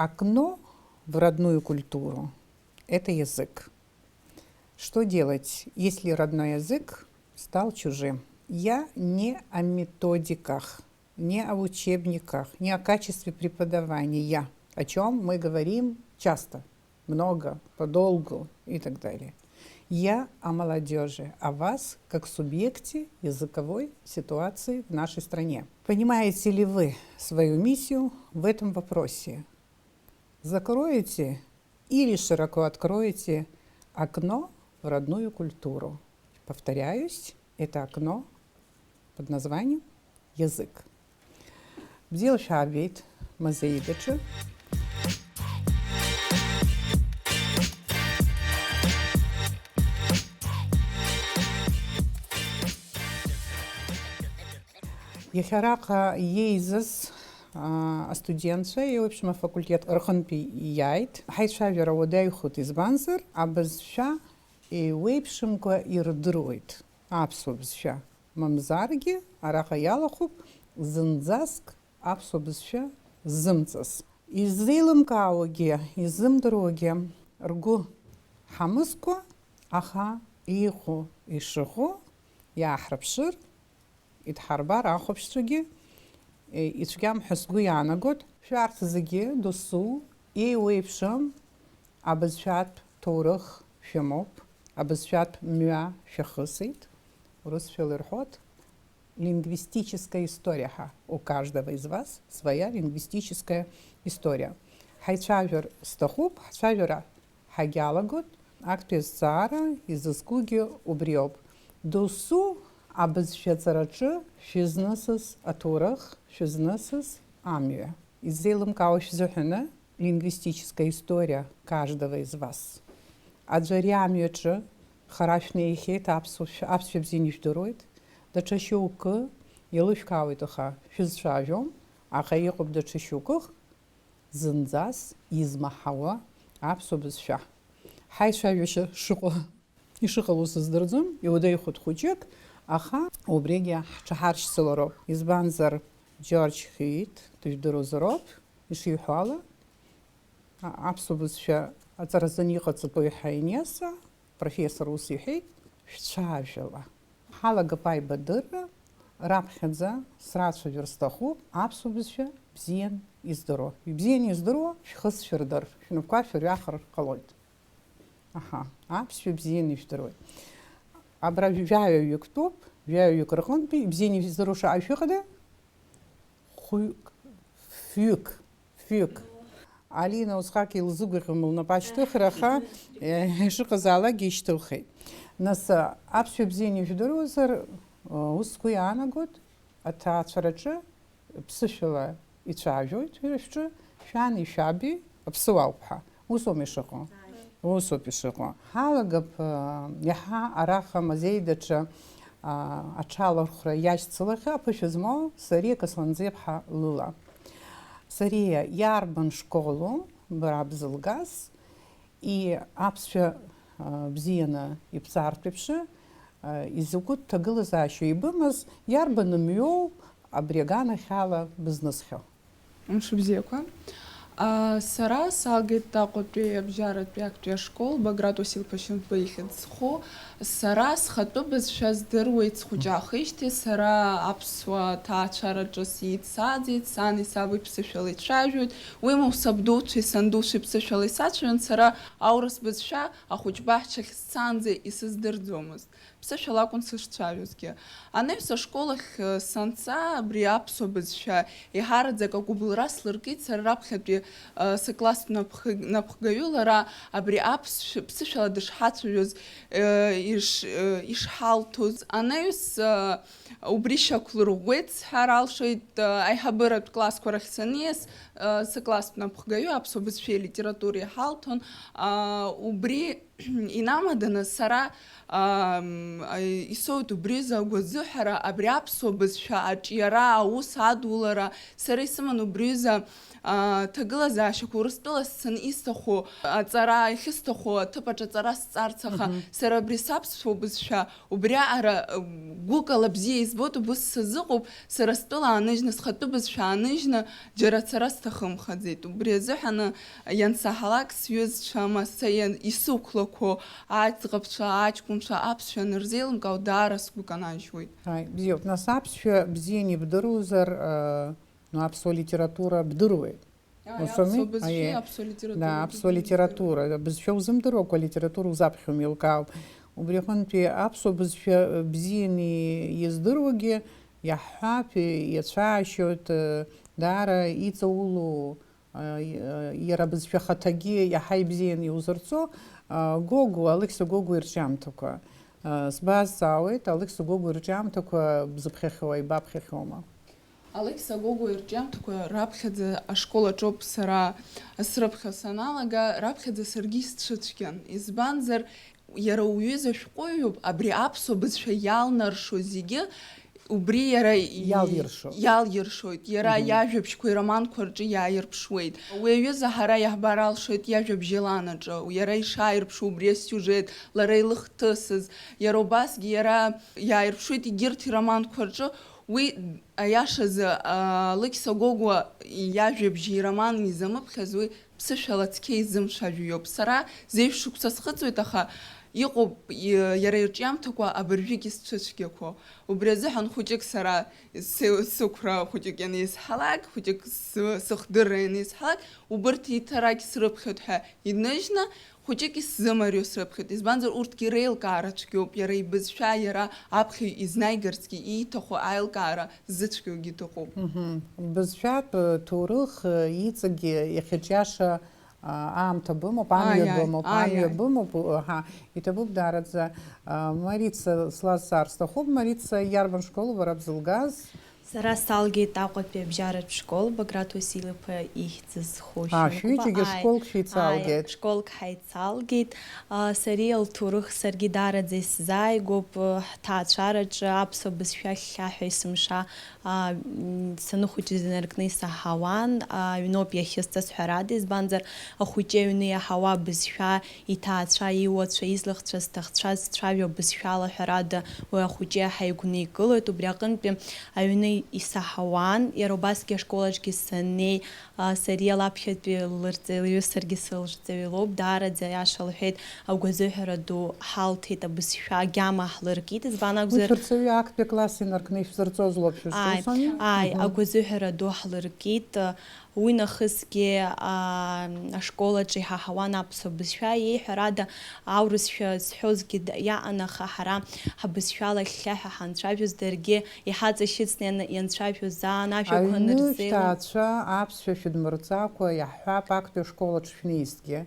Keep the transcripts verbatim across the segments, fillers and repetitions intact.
Окно в родную культуру — это язык. Что делать, если родной язык стал чужим? Я не о методиках, не о учебниках, не о качестве преподавания, о чем мы говорим часто, много, подолгу и так далее. Я о молодежи, о вас как субъекте языковой ситуации в нашей стране. Понимаете ли вы свою миссию в этом вопросе? Закроете или широко откроете окно в родную культуру? Повторяюсь, это окно под названием язык. Бзиала шәаабеит, Мазеидаҿы. Иахьа араҟа иеизаз, аа, астудентцәа еиуеиԥшым афакультет рҟынтәи иааит. Ҳаицәажәара уадаҩхоит, избанзар, абызшәа еиуеиԥшымкәа ирдыруеит аԥсуа бызшәа. Мамзаргьы, араҟа иалахәуп зынӡаск аԥсуа бызшәа зымҵаз. Изеилымкаауагьы, изымдыруагьы ргәы ҳамызкуа, аха иҟоу ишыҟоу иааҳрыԥшыр, идҳарбар ахәаԥшцәагьы, е, ицәгьам ҳәа сгәы иаанагоит. Шәарҭ зегьы досу еиуеиԥшым абызшәатә ҭоурых шәымоуп, абызшәатә мҩа шәахысит, урысшәала ирҳәоит, лингвистическая история ҳәа. У каждого из вас своя лингвистическая история. Ҳаицәажәар сҭахуп, ҳцәажәара ҳагьалагоит, актәи азҵаара изызкугьы убриоуп. Досу абызшәаҵараҿы шәызнысыз аҭоурых, шәызнысыз амҩа. Изеилымкаауа шәзыҳәаны лингвистическая история каждого из вас. Аӡәы ари амҩаҿы хара шәнеихьеит, аԥсуа шә-, аԥсшәа бзианы ижәдыруеит, даҽа шьоукы еилышәкаауеит, аха шәызцәажәом, аха иҟоуп даҽа шьоукых, зынӡас измаҳауа аԥсуа бызшәа. Ҳаицәажәашьа шыҟоу, ишыҟалоу сыздырӡом, иуадаҩхоит хәыҷык, аха убригьы ҳҽаҳаршьцылароуп. Избанзар, Џьорџь Хьиит, дыжәдыруазароуп, ишиҳәо ала, а-, аԥсуа бызшәа аҵаразын иҟаҵатәу иаҳа иниаса, профессор ус иҳәеит, шәцәажәала. Ҳалагап аибадырра, раԥхьаӡа срацәажәар сҭахуп аԥсуа бызшәа бзиан издыруа. Ибзиан издыруа шәхы сшәырдыр, шәнапқәа шәырҩахар ҟалоит. Аҳа, аԥсшәа бзианы ижәдыруеит. Абра жәаҩаҩык тәуп, жәаҩаҩык рҟынтәи ибзианы ижәдыруа шаҟа шәыҟада? Хәҩык, фҩык, фҩык. Алина усҟак илзыгәаӷьуам лнапы ашьҭыхра, аха, э, ишыҟазаалакгьы ишьҭылхит. Нас, аԥсшәа бзианы ижәдыруазар, ус сгәы иаанагоит, аҭаацәараҿы ԥсышәала ицәажәоит, шәара шәҿы шәани шәаби аԥсуаауп ҳәа. Усоума ишыҟоу? Усоуп ишыҟоу. Ҳалагап, а, иаҳа араҟа Мазеи даҽа, а, аҽалархәра иашьцылахьоу аԥышәа змоу Сариа Касланӡиаԥҳа лыла. Сариа, иарбан школу бара бзылгаз? И аԥсшәа, а, бзианы ибҵартә еиԥш, а, изакәытә ҭагылазаашьа ибымаз, иарбан мҩоу абри аганахьала бызнысхьоу? Мшыбзиақәа. А, сара салгеит Аҟәатәи абжьаратәи актәи ашкол, Баграт Уасил-иԥа Шьынқәба ихьӡ зху. Сара схатәы бызшәа здыруеит схәыҷаахижьҭеи, сара аԥсуа ҭаацәараҿы сицаӡеит, сани саби ԥсышәала ицәажәоит, уимоу сабдуцәеи сандуцәеи ԥсышәала исацәажәон, сара аурыс бызшәа ахәыҷ баҳчахь сцаанӡа исыздырӡомызт, ԥсышәала акәын сышцәажәозгьы. Анаҩс ашкол ахь, э, санца, абри аԥсуа бызшәа еиҳараӡак агәыбылра слыркит, сара раԥхьатәи, э, сыкласстә напхы-, напхгаҩы лара абри аԥсшәа, ԥсышәала дышҳацәажәоз, э, иш-, э, ишҳалҭоз. Анаҩс, э, убри шьақәлырӷәӷәеит сҳәар алшоит, э, аиҳабыратә классқәа рахь саниас, э, сыкласстә напхгаҩы аԥсуа бызшәеи литературеи ҳалҭон. А, убри инамаданы сара, ам, а, исоуит убри азы агәазыҳәара, абри аԥсуа бызшәа аҿиара, аус адулара, сара исыман убри азы, а, ҭагылазаашьақәа, Урыстәыла сцаны исҭаху аҵара, иахьысҭаху аҭыԥ аҿы аҵара сҵарц, аха Мгм. сара абри саԥсуа бызшәа, убриаҟара, м, гәыкала бзиа избоит, убыс сазыҟоуп, сара стәыла ааныжьны, схатәы бызшәа ааныжьны, џьара ацара сҭахымхаӡеит. Убри азыҳәаны иансаҳалак, сҩызцәа, ма са иан-, исықәлақәо аӡӷабцәа, аҷкәынцәа аԥсшәа анырзеилымкаауа, даара сгәы канажьуеит. Ааи, бзиоуп. Нас аԥсшәа бзианы ибдыруазар, э, ну, аԥсуа литература бдыруеит. Ааи, Усоми? Аԥсуа бызшәеи Аиеи. Аԥсуа литературеи Да, аԥсуа бдыруеит. Литература. Бызшәа узымдыруакәа, алитература узаԥхьом, еилкаауп. Убри аҟынтәи аԥсуа бызшәа, э, бзианы издыруагьы иаҳҳәап, иацәаашьоит, э, даара иҵаулоу, э, и-, э, иара абызшәа ахаҭагьы иаҳа ибзианы иузырҵо, э, Гогәуа, Алықьса Гогәуа ирҿиамҭақәа. Э, сбазҵаауеит, Алықьса Гогәуа ирҿиамҭақәа бзыԥхьахьоу, ибаԥхьахьоума? Алықьса Гогәуа ирҿиамҭақәа раԥхьаӡа ашкол аҿоуп сара срыԥхьо саналага, раԥхьаӡа саргьы исцәыцәгьан. Избанзар, иара уҩыза шәҟәыҩҩуп, абри аԥсуа бызшәа иалнаршо зегьы убри иара и-, Иалиршоит. Иалиршоит. Иара Мгм. Иажәабжьқәа ироманқәа рҿы иааирԥшуеит. Уи аҩыза ҳара иаҳбар алшоит иажәабжь Еланаҿы. Иара ишааирԥшу убри асиужет, лара илыхҭысыз. Иара убасгьы иара иааирԥшуеит егьырҭ ироманқәа рҿы. Уи, аиашазы, а, Алықьса Гогәуа иажәабжь ироман изамыԥхьаз уи ԥсышәала цқьа изымцәажәо иоуп. Сара зеижә шықәса схыҵуеит, аха иҟоуп и-, иара ирҿиамҭақәа абыржәгьы сцәыцәгьақәо. Убри азыҳәан хәыҷык сара сы-, сықәра хәыҷык ианеизҳалак, хәыҷык сы-, сыхдырра ианеизҳалак, убырҭ иҭарагь срыԥхьоит ҳәа иныжьны, хәыҷык исзымарио срыԥхьоит, избанзар, урҭгьы реилкаара цәгьоуп, иара ибызшәа иара аԥхьаҩ изнаигарцгьы ииҭаху аилкаара ззыцәгьоугьы дыҟоуп. Мгм. Бызшәатә, э, ҭоурых, э, иҵегьы иахьаҿиаша, а, аамҭа бымоуп, Ааи, амҩа ааи, бымоуп, ааи, амҩа ааи. Бымоуп, аҳа, иҭабуп даараӡа. А, Марица, слазҵаар сҭахуп, Марица, иарбан школу бара бзылгаз? Сара салгеит Аҟәатәи абжьаратә школ, Баграт Уасил-иԥа ихьӡыз хәышәнықәба. А, шәҩыџьагьы Ааи, школк ааи, шәеицалгеит. Школк ҳаицалгеит. А, сариа лҭоурых саргьы даараӡа исзааигәоуп. Ҳҭаацәараҿы аԥсуа бызшәа хьхьаҳәа есымша, а, м, саныхәыҷыз инаркны исаҳауан. А, аҩноуп иахьысҵаз, ҳәарада, избанзар, ахәыҷы аҩны иаҳауа абызшәа иҭаацәа, иуацәа, излахцәа, зҭахцәа зцәажәо абызшәала, ҳәарада, уи ахәыҷы иаҳа игәникылоит. Убри аҟынтәи аҩны исаҳауан, иара убасгьы ашкол аҿгьы саннеи, а, сариа лаԥхьатәи лырҵаҩы, саргьы сылырҵаҩы лоуп, даараӡа аиаша лҳәеит, агәазыҳәара ду ҳалҭеит, абызшәа агьама ҳлыркит, избан Уи акәзар, шәырҵаҩы актәи акласс инаркны ишәзырҵоз лоуп шәызҿу, Ааи, усоми? Ааи, Мгм. Агәазыҳәара ду ҳлыркит, уи нахысгьы, аа, ашкол аҿы иҳаҳауан аԥсуа бызшәа, еиҳәарада, аурысшәа зҳәозгьы д-, иаҟан, аха ҳара ҳабызшәала хьхьаҳәа ҳанцәажәоз, даргьы иҳаҵашьыцны иан-, ианцәажәоз аан ажәақәа Аҩны анырзеилам-, шәҭаацәа аԥсшәа шәыдмырҵакәа, иаҳҳәап, актәи ашкол аҿы шәнеизҭгьы.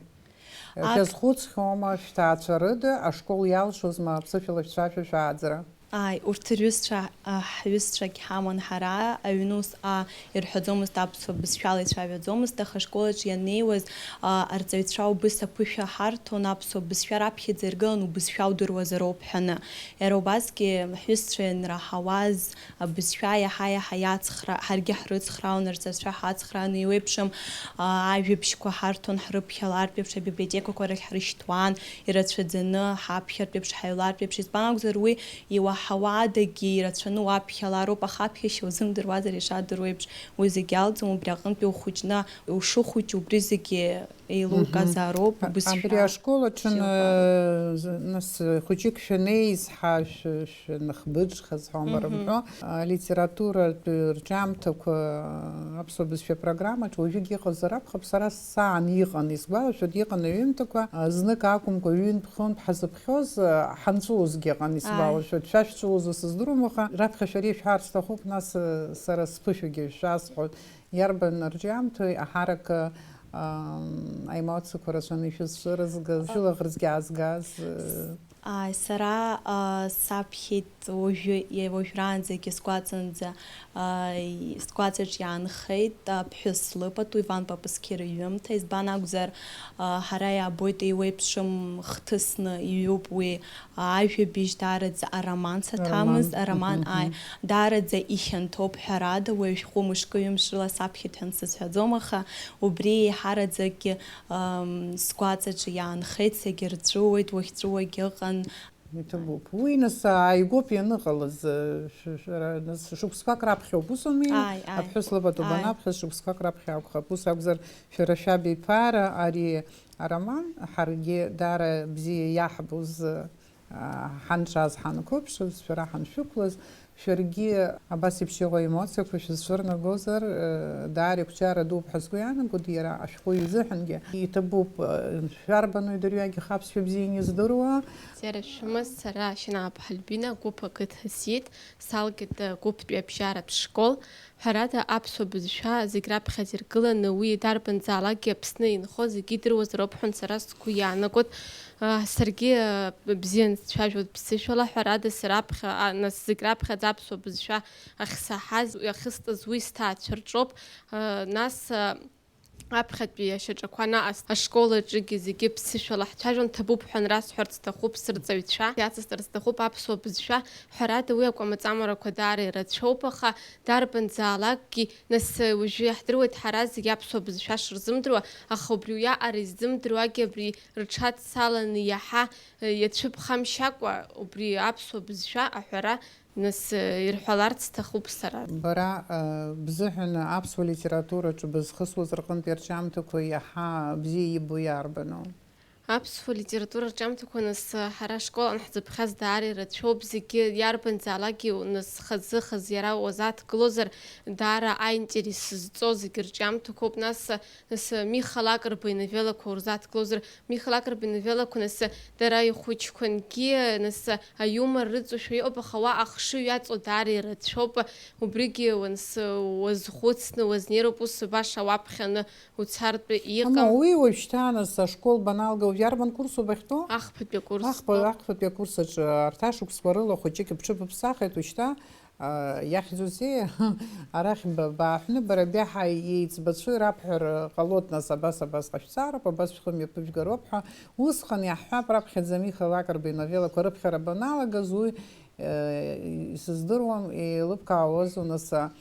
Ак- Шәазхәыцхьоума, шәҭаацәа рыда ашкол иалшозма аԥсышәала шәцәажәо шәааӡара? Ааи, урҭ рҩызцәа, а, ҳҩызцәагь ҳаман ҳара, аҩны ус, а, ирҳәаӡомызт, аԥсуа бызшәала ицәажәаӡомызт, аха ашкол аҿы ианнеиуаз, а, арҵаҩцәа убыс аԥышәа ҳарҭон, аԥсуа бызшәа раԥхьаӡа иргылан, убызшәа удыруазароуп ҳәаны. Иара убасгьы ҳҩызцәа ианраҳауаз, абызшәа иаҳа-иаҳа иацхра-, ҳаргьы ҳрыцхраауан, рҵаҩцәа ҳацхраауан, еиуеиԥшым, а, ажәабжьқәа ҳарҭон, ҳрыԥхьалартә еиԥш, абиблиотекақәа рахь ҳрышьҭуан, ирацәаӡаны, ҳаԥхьартә еиԥш, ҳаҩлартә еиԥш, избан акәзар, уи иуаҳауадагьы ирацәаны уаԥхьалароуп, аха аԥхьашьа узымдыруазар, ишадыру еиԥш, уи зегь алҵуам, убри аҟынтәи ухәыҷны ушыхәыҷу убри зегьы еилукаазароуп, Мгм. убызшәа Абри ашкол аҿы, бзиақәа. Э, з-, нас, э, хәыҷык шәанеизҳа, шә-, шәанхбыџхаз ҳәа Мгм. Умырымҳәо, алитературатә рҿиамҭақәа аԥсуа бызшәа программаҿы уажәыгь иҟазар акәхап, сара саан иҟан, исгәалашәоит, иҟан аҩымҭақәа, а, знык акәымкәа, ҩынтә-хынтә ҳазыԥхьоз, а, ҳанҵәуозгьы ыҟан, Ааи. исгәалашәоит. Шәа шәҵәуозу сыздыруам, аха раԥхьа шәара ишәҳәар сҭахуп, нас, а, сара сԥышәагьы шәасҳәоит. Иарбан арҿиамҭои аҳаракы, ам, аемоциақәа рацәаны ишәызцәырызгаз, шәылаӷырӡгьы аазгаз, э? Ааи, сара, а, саԥхьеит уажәы, уажәраанӡагьы сгәаҵанӡа, а, и-, сгәаҵаҿ иаанхеит аԥҳәыс лыпату Иван Папасқьыр иҩымҭа, избан акәзар, а, ҳара иаабоит еиуеиԥшым хҭысны иҩуп уи, а, ажәабжь даараӡа ароман саҭамыз, Ароман, ароман, мгм, ааи, мгм. Даараӡа ихьанҭоуп, ҳәарада, уи ашәҟәы мышкы-ҩымш рыла саԥхьеит ҳәа сызҳәаӡом, аха убри еиҳараӡакгьы, ам, сгәаҵаҿы иаанхеит, сегьырҵәыуеит, уахьҵәыуагь ыҟан. Иҭабуп. Уи, нас, ааигәоуп ианыҟалаз, шәара, нас, шықәсқәак раԥхьа ауп, ус ауми? Ааи, ааи. Аԥҳәыс лыпату, ааи, банаԥхьаз шықәсқәак раԥхьа акәхап. Ус акәзар, шәара шәабиԥара ари ароман ҳаргьы даара бзиа иаҳбоз, аа, ҳанҿаз, ҳанқәыԥшыз, шәара ҳаншәықәлаз, шәаргьы абас еиԥш иҟоу аемоциақәа шәызцәырнагозар, э, даара иқәҿиара дууп ҳәа сгәы иаанагоит, иара ашәҟәыҩҩы изыҳәангьы. Иҭабуп, э, шәарбану идырҩагьых аԥсшәа бзианы издыруа? Бзиара шәымаз, сара Шьынааԥ Альбина, гәыԥ ақыҭа сиит, салгеит, э, гәыԥтәи абжьаратә школ. Ҳәарада, аԥсуа бызшәа зегь раԥхьаӡа иргыланы, уи дарбанзаалакгьы Аԥсны инхо зегьы идыруазароуп ҳәа сара сгәы иаанагоит. Саргьы бзиан сцәажәоит ԥсышәала, ҳәарада, сара аԥхьа, нас зегь раԥхьаӡа аԥсуа бызшәа ахьсаҳаз, иахьысҵаз уи сҭаацәа рҿоуп. Нас аԥхьатәи ашьаҿақәа наҟ ашкол аҿгьы зегьы ԥсышәала ҳцәажәон, ҭабуп ҳәа расҳәарц сҭахуп сырҵаҩцәа, иацысҵарц сҭахуп аԥсуа бызшәа. Ҳәарада, уи акәамаҵамарақәа даара ирацәоуп, аха дарбанзаалакгьы, нас, уажәы иаҳдыруеит ҳара зегьы аԥсуа бызшәа шырзымдыруа, аха убри уиаҟара иззымдыруагьы абри рҽадсаланы иаҳа, э, иацәыԥхамшьакәа убри аԥсуа бызшәа аҳәара, нас, э, ирҳәаларц сҭахуп сара. Бара, э, бзыҳәаны аԥсуа литератураҿы бызхысуаз рҟынтә арҿиамҭақәа иаҳа бзиа ибо иарбану? Аԥсуа литература рҿиамҭақәа, нас, ҳара ашкол анҳзыԥхьаз даара ирацәоуп, зегьы иарбанзаалакгьы, нас, хазы-хазы иара узаҭгылозар, даара аинтерес зҵоу зегьы рҿиамҭақәоуп, нас, нас, Миха Лакрба иновеллақәа урзаҭгылозар, Миха Лакрба иновеллақәа, нас, дара ихәыҷқәангьы, нас, аиумор рыҵоушәа иҟоуп, аха уа ахшыҩ иаҵоу даара ирацәоуп, убригьы, нас, уазхәыцны уазнеироуп, ус баша уаԥхьаны уцартә иҟам. Ама, уи уажәшьҭа, нас, ашкол баналга, уажә иарбан курс убахьтәоу? Ахԥатәи акурс Ахԥа-, стәоуп. Ахԥатәи акурс аҿы арҭ ашықәсқәа рыла хәыҷык бҽыбыԥсахит, уажәшьҭа, а, иахьӡузеи? Арахь ба-, бааҳәны, бара биаҳа еиҵбацәоу рабҳәар ҟалоит, нас, абас, абас ҟашәҵароуп, абас шәхы мҩаԥыжәгароуп ҳәа. Усҟан иаҳҳәап, раԥхьаӡа Миха Лакрба иновеллақәа рыԥхьара баналагаз, уи Э, исыздыруам, еилыбкаауазу, нас, а,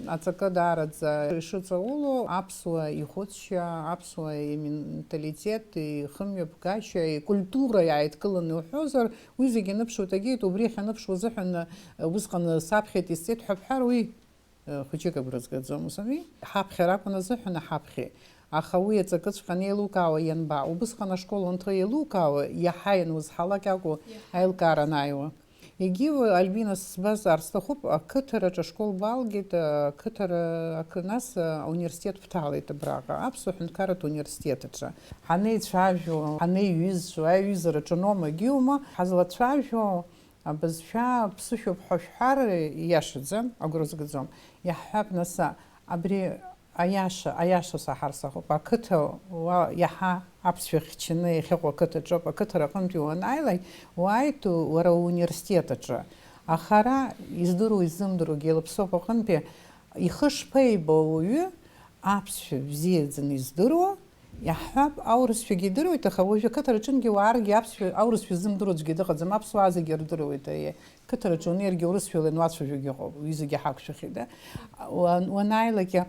аҵакы даараӡа ишыҵаулоу аԥсуа ихәыцшьа, аԥсуа именталитет, ихымҩаԥгашьа, икультура иааидкыланы уҳәозар, уи зегьы аныԥшуеит, агьеит, убри ахьаныԥшуа азыҳәан, э, усҟан саԥхьеит, исҵеит ҳәа бҳәар, уи, э, хәыҷык агәра згаӡом, ус ами? Ҳаԥхьара акәын азыҳәан аҳаԥхьеит. Аха уи аҵакыҵәҟьа анеилукаауа ианба, убысҟан ашкол анҭо еилукаауа, иаҳа ианузҳалак акәу, иаҳа, аилкаара анааиуа? Егьи, Альбина, сбазар сҭахуп, ақыҭараҿы ашкол балгеит, ақыҭара, ақы-, нас, ауниверситет бҭалеит абраҟа, Аԥсуа ҳәынҭқарратә университет аҿы. Ҳанеицәажәо, ҳанеиҩызцәо, аиҩызара аҿы ноума, егьиума, ҳазлацәажәо абызшәа ԥсышәоуп ҳәа шәҳәар, ииашаӡам, агәра згаӡом. Иаҳҳәап, нас, абри Аиаша, аиаша саҳар сҭахуп. Ақыҭа уа иаҳа аԥсшәа хьчаны иахьыҟоу ақыҭаҿоуп. Ақыҭара аҟынтәи уанааилак, уааит уара университет аҿы. Аха ара, издыруа изымдыруагьы еилаԥсоуп аҟынтәи, ихы шԥеибо ауаҩы аԥсшәа бзиаӡаны издыруа, иаҳҳәап, аурысшәагьы идыруеит, аха уажәы ақыҭараҿынгьы уааргьы аԥсшәа, аурысшәа ззымдыруа аӡәгьы дыҟаӡам, аԥсуаа зегьы ирдыруеит, аиеи. Қыҭараҿы унеиргьы урысшәала иануацәажәогьы ыҟоуп, уи зегьы ҳақәшәахьеит, да? Уан-, уанаилак, э,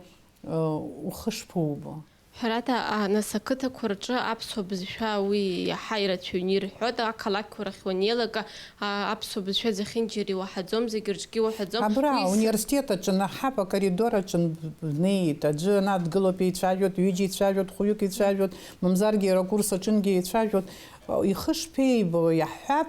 ухы шԥоубо? Ҳәарада, а, нас ақыҭақәа рҿы аԥсуа бызшәа уи иаҳа ирацәаҩны ирҳәоит, ақалақьқәа рахь уаннеилак, а, аԥсуа бызшәа зехьынџьара иуаҳаӡом, зегь рҿгьы иуаҳаӡом. Абра, уи с- университет аҿы наҳап, акоридор аҿы бнеит, аӡәы ана дгылоуп, еицәажәоит, ҩыџьа еицәажәоит, хәҩык еицәажәоит, мамзаргьы иара акурс аҿынгьы еицәажәоит. Ихы шԥеибо, иаҳҳәап,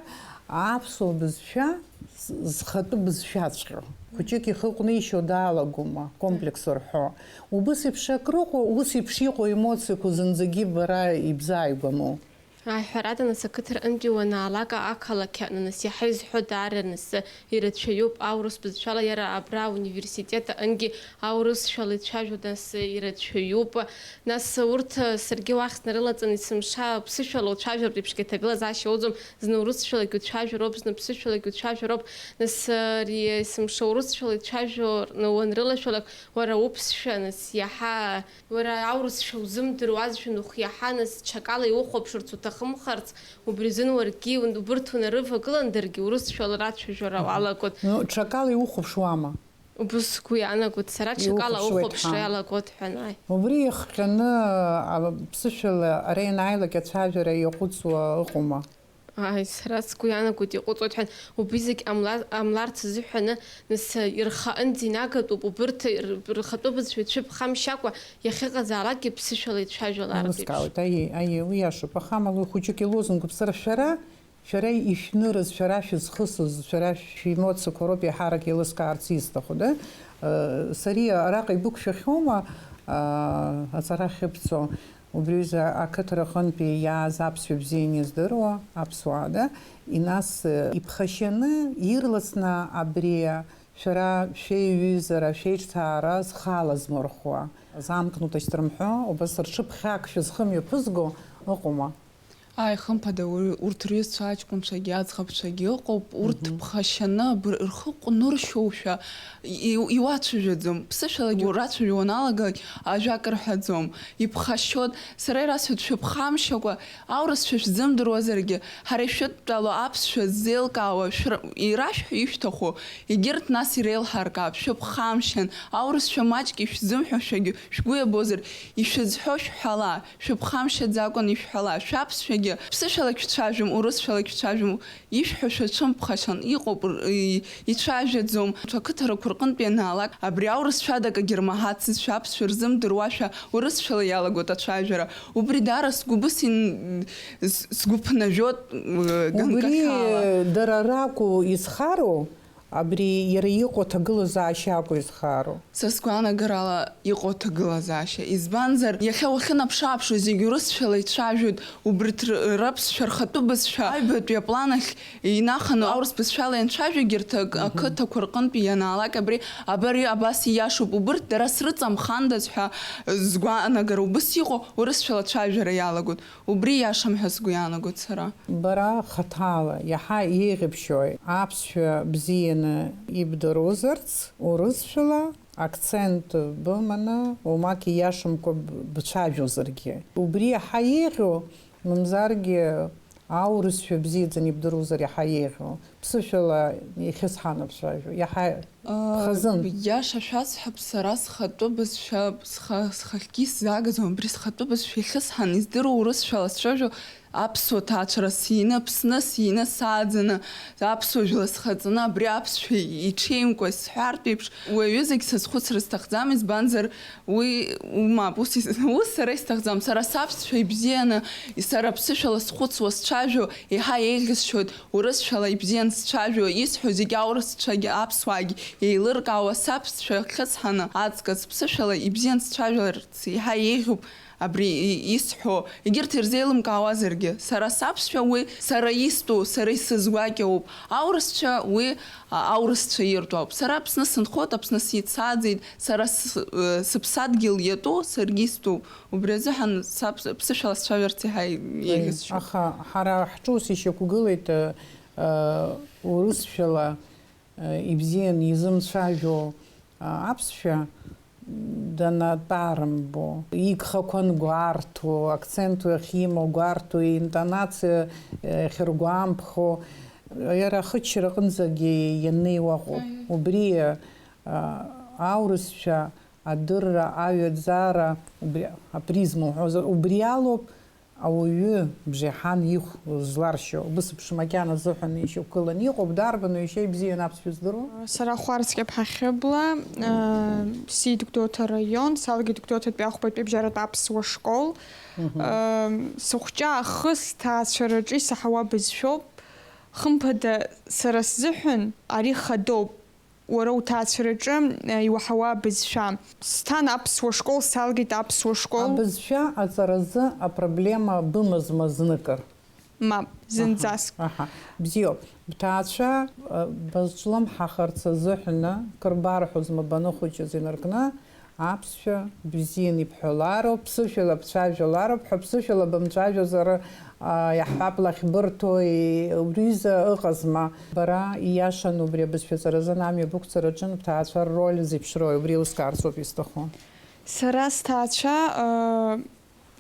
аԥсуа бызшәа з-, зхатәы бызшәаҵәҟьоу. Хәыҷык ихы ҟәнишьо даалагома, комплекс рҳәо. Убыс еиԥш акрыҟоу, ус еиԥш иҟоу емоциақәа зынӡагьы бара ибзааигәаму? Ҳәарада, нас, ақыҭа рҟынтәи уанаалак, ақалақь аҟны, нас, иаҳа изҳәо даара, нас, ирацәаҩуп аурыс бызшәала, иара абра ауниверситет аҟынгьы аурысшәала ицәажәо, нас, ирацәаҩуп. Нас, урҭ, саргьы уахь снарылаҵаны, есымша ԥсышәала уцәажәартә еиԥшгьы аҭагылазаашьа уоуӡом, зны урысшәалагьы уцәажәароуп, зны ԥсышәалагьы уцәажәароуп. Нас, ари есымша урысшәала ицәажәо уанрылашәалак, уара уԥсшәа, нас, иаҳа Уара аурысшәа узымдыруазшәа, уахь иаҳа, нас, ҽакала иухәаԥшырц уҭахымхарц, убри азын уаргьы убырҭ унарывагылан, даргьы урысшәала рацәажәара уалагоит. Ну, ҽакала иухәаԥшуама? Убыс сгәы иаанагоит сара, ҽакала иухәаԥшуеит, ухәаԥшра ҳа. Иалагоит ҳәа, ааи. Убри иахҟьаны, а, ԥсышәала ара ианааилак ацәажәара иаҟәыҵуа ыҟоума? Ааи, сара сгәы иаанагоит, иҟәыҵуеит ҳәа, убри зегь ҟамла-, ҟамларц азыҳәаны, нас, ирхаанӡа инагатәуп, убырҭ р-, рхатәы бызшәа ицәыԥхамшьакәа, иахьыҟазаалакгьы ԥсышәала ицәажәалартә еиԥш. Еилыскаауеит, аиеи, аиеи, уи иашоуп, аха амала уи хәыҷык илозунгуп, сара шәара, шәара ишәнырыз, шәара шәызхысыз, шәара шәемоциақәа роуп еиҳарак еилыскаарц исҭаху, да? Э, Сариа, араҟа ибықәшәахьоума, а, аҵара ахьыбҵо? Убри аҩыза ақыҭа рҟынтәи иааз аԥсшәа бзианы издыруа аԥсуаа, да, инас, э, иԥхашьаны, ирласны абри шәара шәеиҩызара, шәеиҿцаара зхала змырхуа, замкнутость рымҳәо, убас рҽыԥхьак шәызхымҩаԥызго ыҟоума? Ааи, хымԥада, уи, урҭ рҩызцәа аҷкәынцәагьы аӡӷабцәагьы ыҟоуп, урҭ Мгм. ԥхашьаны абр-, рхы ҟәныршьоушәа и-, иуацәажәаӡом. Ԥсышәалагьы урацәажәо уаналагалак ажәак рҳәаӡом. Иԥхашьоит. Сара ирасҳәоит, шәыԥхамшьакәа, аурысшәа шәзымдыруазаргьы, ҳара ишәыдтәалоу аԥсшәа ззеилкаауа шәр-, ирашәҳәо ишәҭаху, егьырҭ нас иреилҳаркаап. Шәыԥхамшьан, аурысшәа маҷк ишәзымҳәошәагьы шәгәы иабозар, ишәызҳәо шәҳәала, шәыԥхамшьаӡакәан ишәҳәала. Шәаԥсшәагьы, ԥсышәалак шәцәажәом, урысшәалак шәцәажәом, ишәҳәо шәацәымԥхашьан, иҟоуп, р-, и-, ицәажәаӡом. Ақыҭарақәа рҟынтә ианаалак, абри аурысшәа адак агьырмаҳацызшәа, аԥсшәа рзымдыруашәа, урысшәала иалагоит ацәажәара. Убри даара сгәы бысин-, с-, сгәы ԥнажәот, э, Убри ганкахьала. Дара ракәу изхароу, абри иара иҟоу аҭагылазаашьа акәу изхароу? Са сгәаанагарала иҟоу аҭагылазаашьа. Избанзар, иахьа уахьынаԥш-ааԥшуа зегь урысшәала ицәажәоит, убрҭ р-, раԥсшәа рхатәы бызшәа аҩбатәи аплан ахь инаханы аурыс бызшәала ианцәажәогьы рҭак Мгм. ақыҭақәа рҟынтәи ианаалак абри, абари абас ииашоуп, убырҭ дара срыҵамхандаз ҳәа згәаанагара убыс иҟоу урысшәала ацәажәара иалагоит. Убри иашам ҳәа сгәы иаанагоит сара. Бара хаҭала иаҳа еиӷьыбшьои аԥсшәа бзианы ибдыруазарц, урысшәала акцент быманы, уамак ииашамкәа б-, бцәажәозаргьы. Убри иаҳа еиӷьу, мамзаргьы аурысшәа бзиаӡаны ибдыруазар иаҳа еиӷьу, ԥсышәала ихьысҳаны бцәажәо, иаҳа Хазын. Иаша шәасҳәап, сара схатәы бызшәа, сха-, схахьгьы исзаагаӡом, абри схатәы бызшәа ихьысҳан, издыруа урысшәала сцәажәо, аԥсуа ҭаацәара сиины, Аԥсны сиины сааӡаны, аԥсуа жәла схаҵаны, абри аԥсшәа иҽеимкәа сҳәартә еиԥш, уи аҩызагь сазхәыцра сҭахӡам, избанзар, уи, уи мап, ус ис-, ус сара исҭахӡам. Сара саԥсшәа ибзианы, сара аԥсышәала схәыцуа, сцәажәо, еиҳа еиӷьысшьоит. Урысшәала ибзиан сцәажәо, исҳәо зегь аурысцәагь аԥсуаагь еилыркаауа, саԥсшәа хьысҳаны аҵкыс ԥсышәала ибзиан сцәажәарц еиҳа еиӷьуп абри и-, исҳәо, егьырҭ ирзеилымкаауазаргьы. Сара саԥсшәа уи сара истәу, сара исызгәакьоуп. Аурысцәа уи, а, аурысцәа иртәу ауп. Сара Аԥсны сынхоит, Аԥсны сицаӡеит, сара с-, э, сыԥсадгьыл иатәу саргьы истәуп. Убри азыҳәан саԥ-, ԥсышәала сцәажәарц еиҳа еиӷьысшьоит. Аха ҳара ҳҿы ус ишьақәгылеит, э, э, урысшәала, э, ибзианы изымцәажәо, э, аԥсшәа данатәарымбо, игхақәа ангәарҭо, акцент уи ахьимоу гәарҭо, интонациа, э, ахьыргәамԥхо, иара ахыччара аҟынӡагьы ианнеиуа ыҟоуп. Аиеи. Убри, э, аурысшәа адырра, аҩаӡара, убри апризма уҳәозар, убри алоуп ауаҩы бжеиҳан ихә зларшьо. Убыс аԥшәма макьана азыҳәан ишьақәгыланы иҟоуп, дарбану иашьа ибзианы аԥсшәа здыруа? Сара Хәарцкьаԥҳа Хьыбла, э, сиит Гәдоуҭа раион, салгеит Гәдоуҭатәи ахәбатәи абжьаратә аԥсуа школ. Мгм. Э, сыхәҷы аахыс ҭаацәараҿы исаҳауа бызшәоуп. Хымԥада, сара сзыҳәан ари хадоуп. Уара уҭаацәараҿы, э, иуаҳауа абызшәа. Сҭан аԥсуа школ, салгеит аԥсуа школ. Абызшәа аҵаразы апроблема бымазма зныкыр? Мап, зынӡаск. Аҳа, бзиоуп. Бҭаацәа, э, базҿлымҳахарц азыҳәаны, кыр барҳәозма баныхәыҷыз инаркны, аԥсшәа бзианы ибҳәалароуп, ԥсышәала бцәажәалароуп ҳәа, ԥсышәала бымцәажәозар, а, иаҳҳәап, лахьбырҭои, убри изы ыҟазма? Бара ииашаны убри абызшәаҵаразы ами абықәҵараҿы бҭаацәа рроль зеиԥшрои, убри еилыскаарц ауп исҭаху. Сара сҭаацәа, э,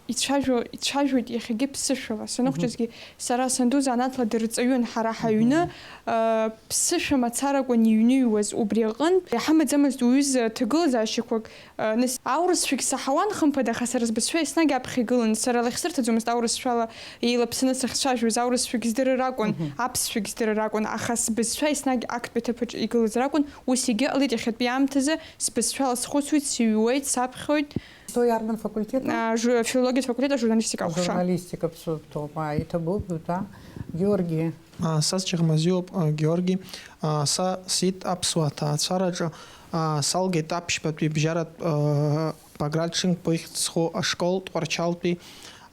ицәажәо, ицәажәоит иахьагьы ԥсышәала. Саныхәыҷызгьы сара санду занааҭла дырҵаҩын ҳара ҳаҩны, э, ԥсышәа мацаракәын иҩныҩуаз убри аҟынтә. Иҳамаӡамызт уҩыза ҭагылазаашьақәак, э, нас аурысшәагь саҳауан, хымԥада, аха сара сбызшәа еснагь аԥхьа игылан. Сара лахь сырҭаӡомызт аурысшәала еилаԥсаны сахьцәажәоз, аурысшәагь здырыр акәын, аԥсшәагь здырыр акәын, аха сбызшәа еснагь актәи аҭыԥаҿ игылазар акәын. Ус егьыҟалеит иахьатәи аамҭазы, сбызшәала схәыцуеит, сыҩуеит, саԥхьоит. Что иарбан факультет? А, жу-, филологиатә факультет ажурналистика ахәаԥшра. Журналистика ԥсуп, ҭоуп, ааи, иҭабуп, да. Георги. А, са счаӷмазиуп, а, Георги. А, са сиит аԥсуа ҭаацәараҿы, а, салгеит аԥшьбатәи бжьаратә, а, Баграт Шьынқәба ихьӡ зху ашкол Тҟәарчалтәи,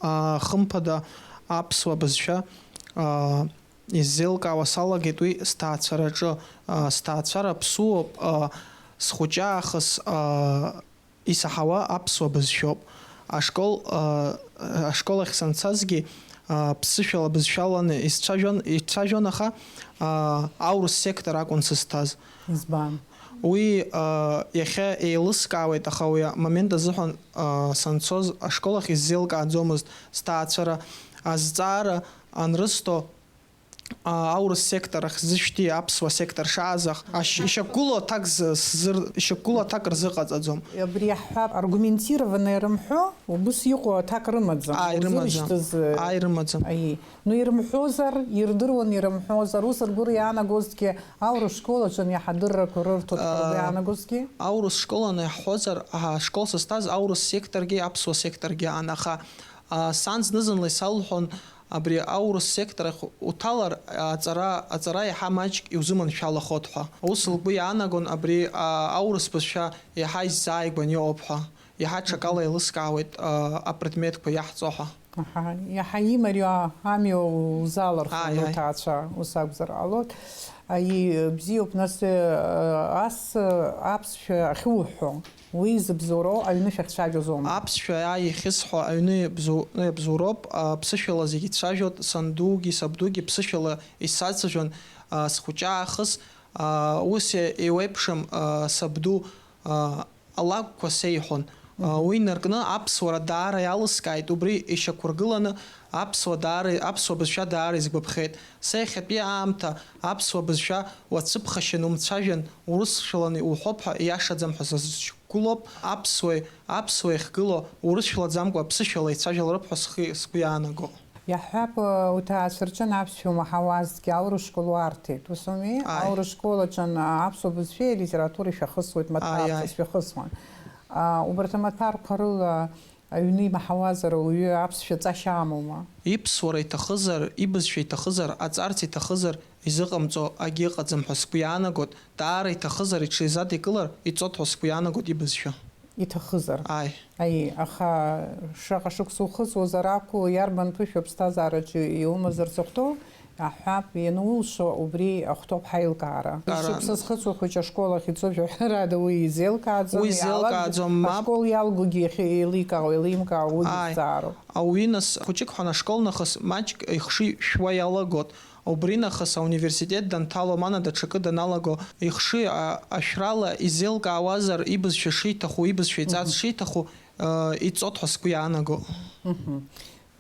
а, хымԥада аԥсуа бызшәа, а, иззеилкаауа салагеит уи сҭаацәараҿы, а, сҭаацәара ԥсуоуп, а, схәыҷы аахыс, а, исаҳауа аԥсуа бызшәоуп. Ашкол, а, ашкол ахь санцазгьы, а, ԥсышәала бызшәаланы исцәажәон, ицәажәон, аха, а, аурыс сектор акәын сызҭаз. Избан? Уи, а, иахьа еилыскаауеит, аха уи амомент азыҳәан, а, санцоз ашкол ахь исзеилкааӡомызт сҭаацәара азҵаара анрысҭо, а, аурыс сектор ахь зышәҭи аԥсуа сектор шаазах, аш-, ишьақәгылоу аҭак з-, сзыр-, ишьақәгылоу аҭак рзыҟаҵаӡом. Абри иаҳҳәап, аргументированно ирымҳәо, убыс иҟоу аҭак рымаӡам. Ааи, рымаӡам. Узырышьҭыз, э, Ааи, рымаӡам. Аиеи. Ну, ирымҳәозар, ирдыруан, ирымҳәозар, ус ргәы иаанагозҭгьы, аурыс школ аҿы иаҳа адыррақәа рырҭоит ҳәа ргәы Аа, иаанагозҭгьы? Аурыс школ анаиаҳҳәозар, ашкол сызҭаз аурыс секторгьы, аԥсуа секторгьы аан, аха, а, сан зны-зынла исалҳәон, абри аурыс сектор ахь уҭалар, аҵара, аҵара иаҳа маҷк иузыманшәалахоит ҳәа. Ус лгәы иаанагон абри, а, аурыс бызшәа иаҳа исзааигәан иҟоуп ҳәа, иаҳа ҽакала еилыскаауеит, а, апредметқәа иаҳҵо ҳәа. Аҳа, иаҳа имариоу амҩа узалырхуан Ааи, ааи. Уҭаацәа, ус акәзар ҟалоит. Аи, бзиоуп, нас, э, ас, э, аԥсшәа ахьуҳәо, уи зыбзоуроу аҩны шәахьцәажәоз аума? Аԥсшәа, ааи, иахьысҳәо аҩны иабзоу-, иабзоуроуп, а, ԥсышәала зегьы ицәажәоит, сандугьы сабдугьы ԥсышәала исацәажәон, а, схәыҷы аахыс, а, ус е-, еиуеиԥшым, а, сабду, а, алакәқәа сеиҳәон. Уи инаркны аԥсуара даара иалыскааит, убри ишьақәыргыланы аԥсуа даара, аԥсуа бызшәа даара изгәаԥхеит. Са иахьатәи аамҭа аԥсуа бызшәа уацәыԥхашьан умцәажәан, урысшәаланы иуҳәоуп ҳәа ииашаӡам ҳәа сазшьақәгылоуп. Аԥсуеи аԥсуеи ахьгылоу урысшәалаӡамкәа аԥсышәала ицәажәалароуп ҳәа схы, сгәы иаанаго. Иаҳҳәап, уҭаацәа рҿын аԥсшәа умаҳауазҭгьы, аурыс школ уарҭеит, ус ауми? Ааи. Аурыс школ аҿы аԥсуа бызшәеи алитературеи шәахысуеит, Ааи, маҭәарқәа ааи. Шәахысуан. А, убарҭ амаҭәарқәа рыла аҩны имаҳауазар ауаҩы аԥсшәа ҵашьа амоума? Иԥсуара иҭахызар, ибызшәа иҭахызар, аҵарц иҭахызар, изыҟамҵо акгьы ыҟаӡам ҳәа сгәы иаанагоит, даара иҭахызар, иҽизадикылар иҵот ҳәа сгәы иаанагоит ибызшәа. Иҭахызар. Ааи. Аиеи, аха шаҟа шықәса ухыҵуазар акәу, иарбан ԥышәа аԥсҭазаараҿы иумазар зыхәҭоу, аҳәап, ианулшо, убри ахәҭоуп ҳаилкаара. Ара- Шықәса зхыҵуа хәыҷы ашкол ахь ицо жәаҳәарада уи изеилкааӡом, Уи иаалак-, изеилкааӡом, мап. Ашкол иалгогьы иахьа еиликаауа, еилимкаауа уигьы Ааи. Зҵаароуп. Ауи нас, хәыҷык ҳәа ашкол нахыс маҷк ихшыҩ шәуа иалагот. Убри нахыс ауниверситет данҭало, мана даҽакы даналаго, ихшыҩ, а, ашәрала изеилкаауазар, ибызшәа шиҭаху, ибызшәа иҵарц Мгм. шиҭаху, а, иҵот ҳәа сгәы иаанаго. Мгм.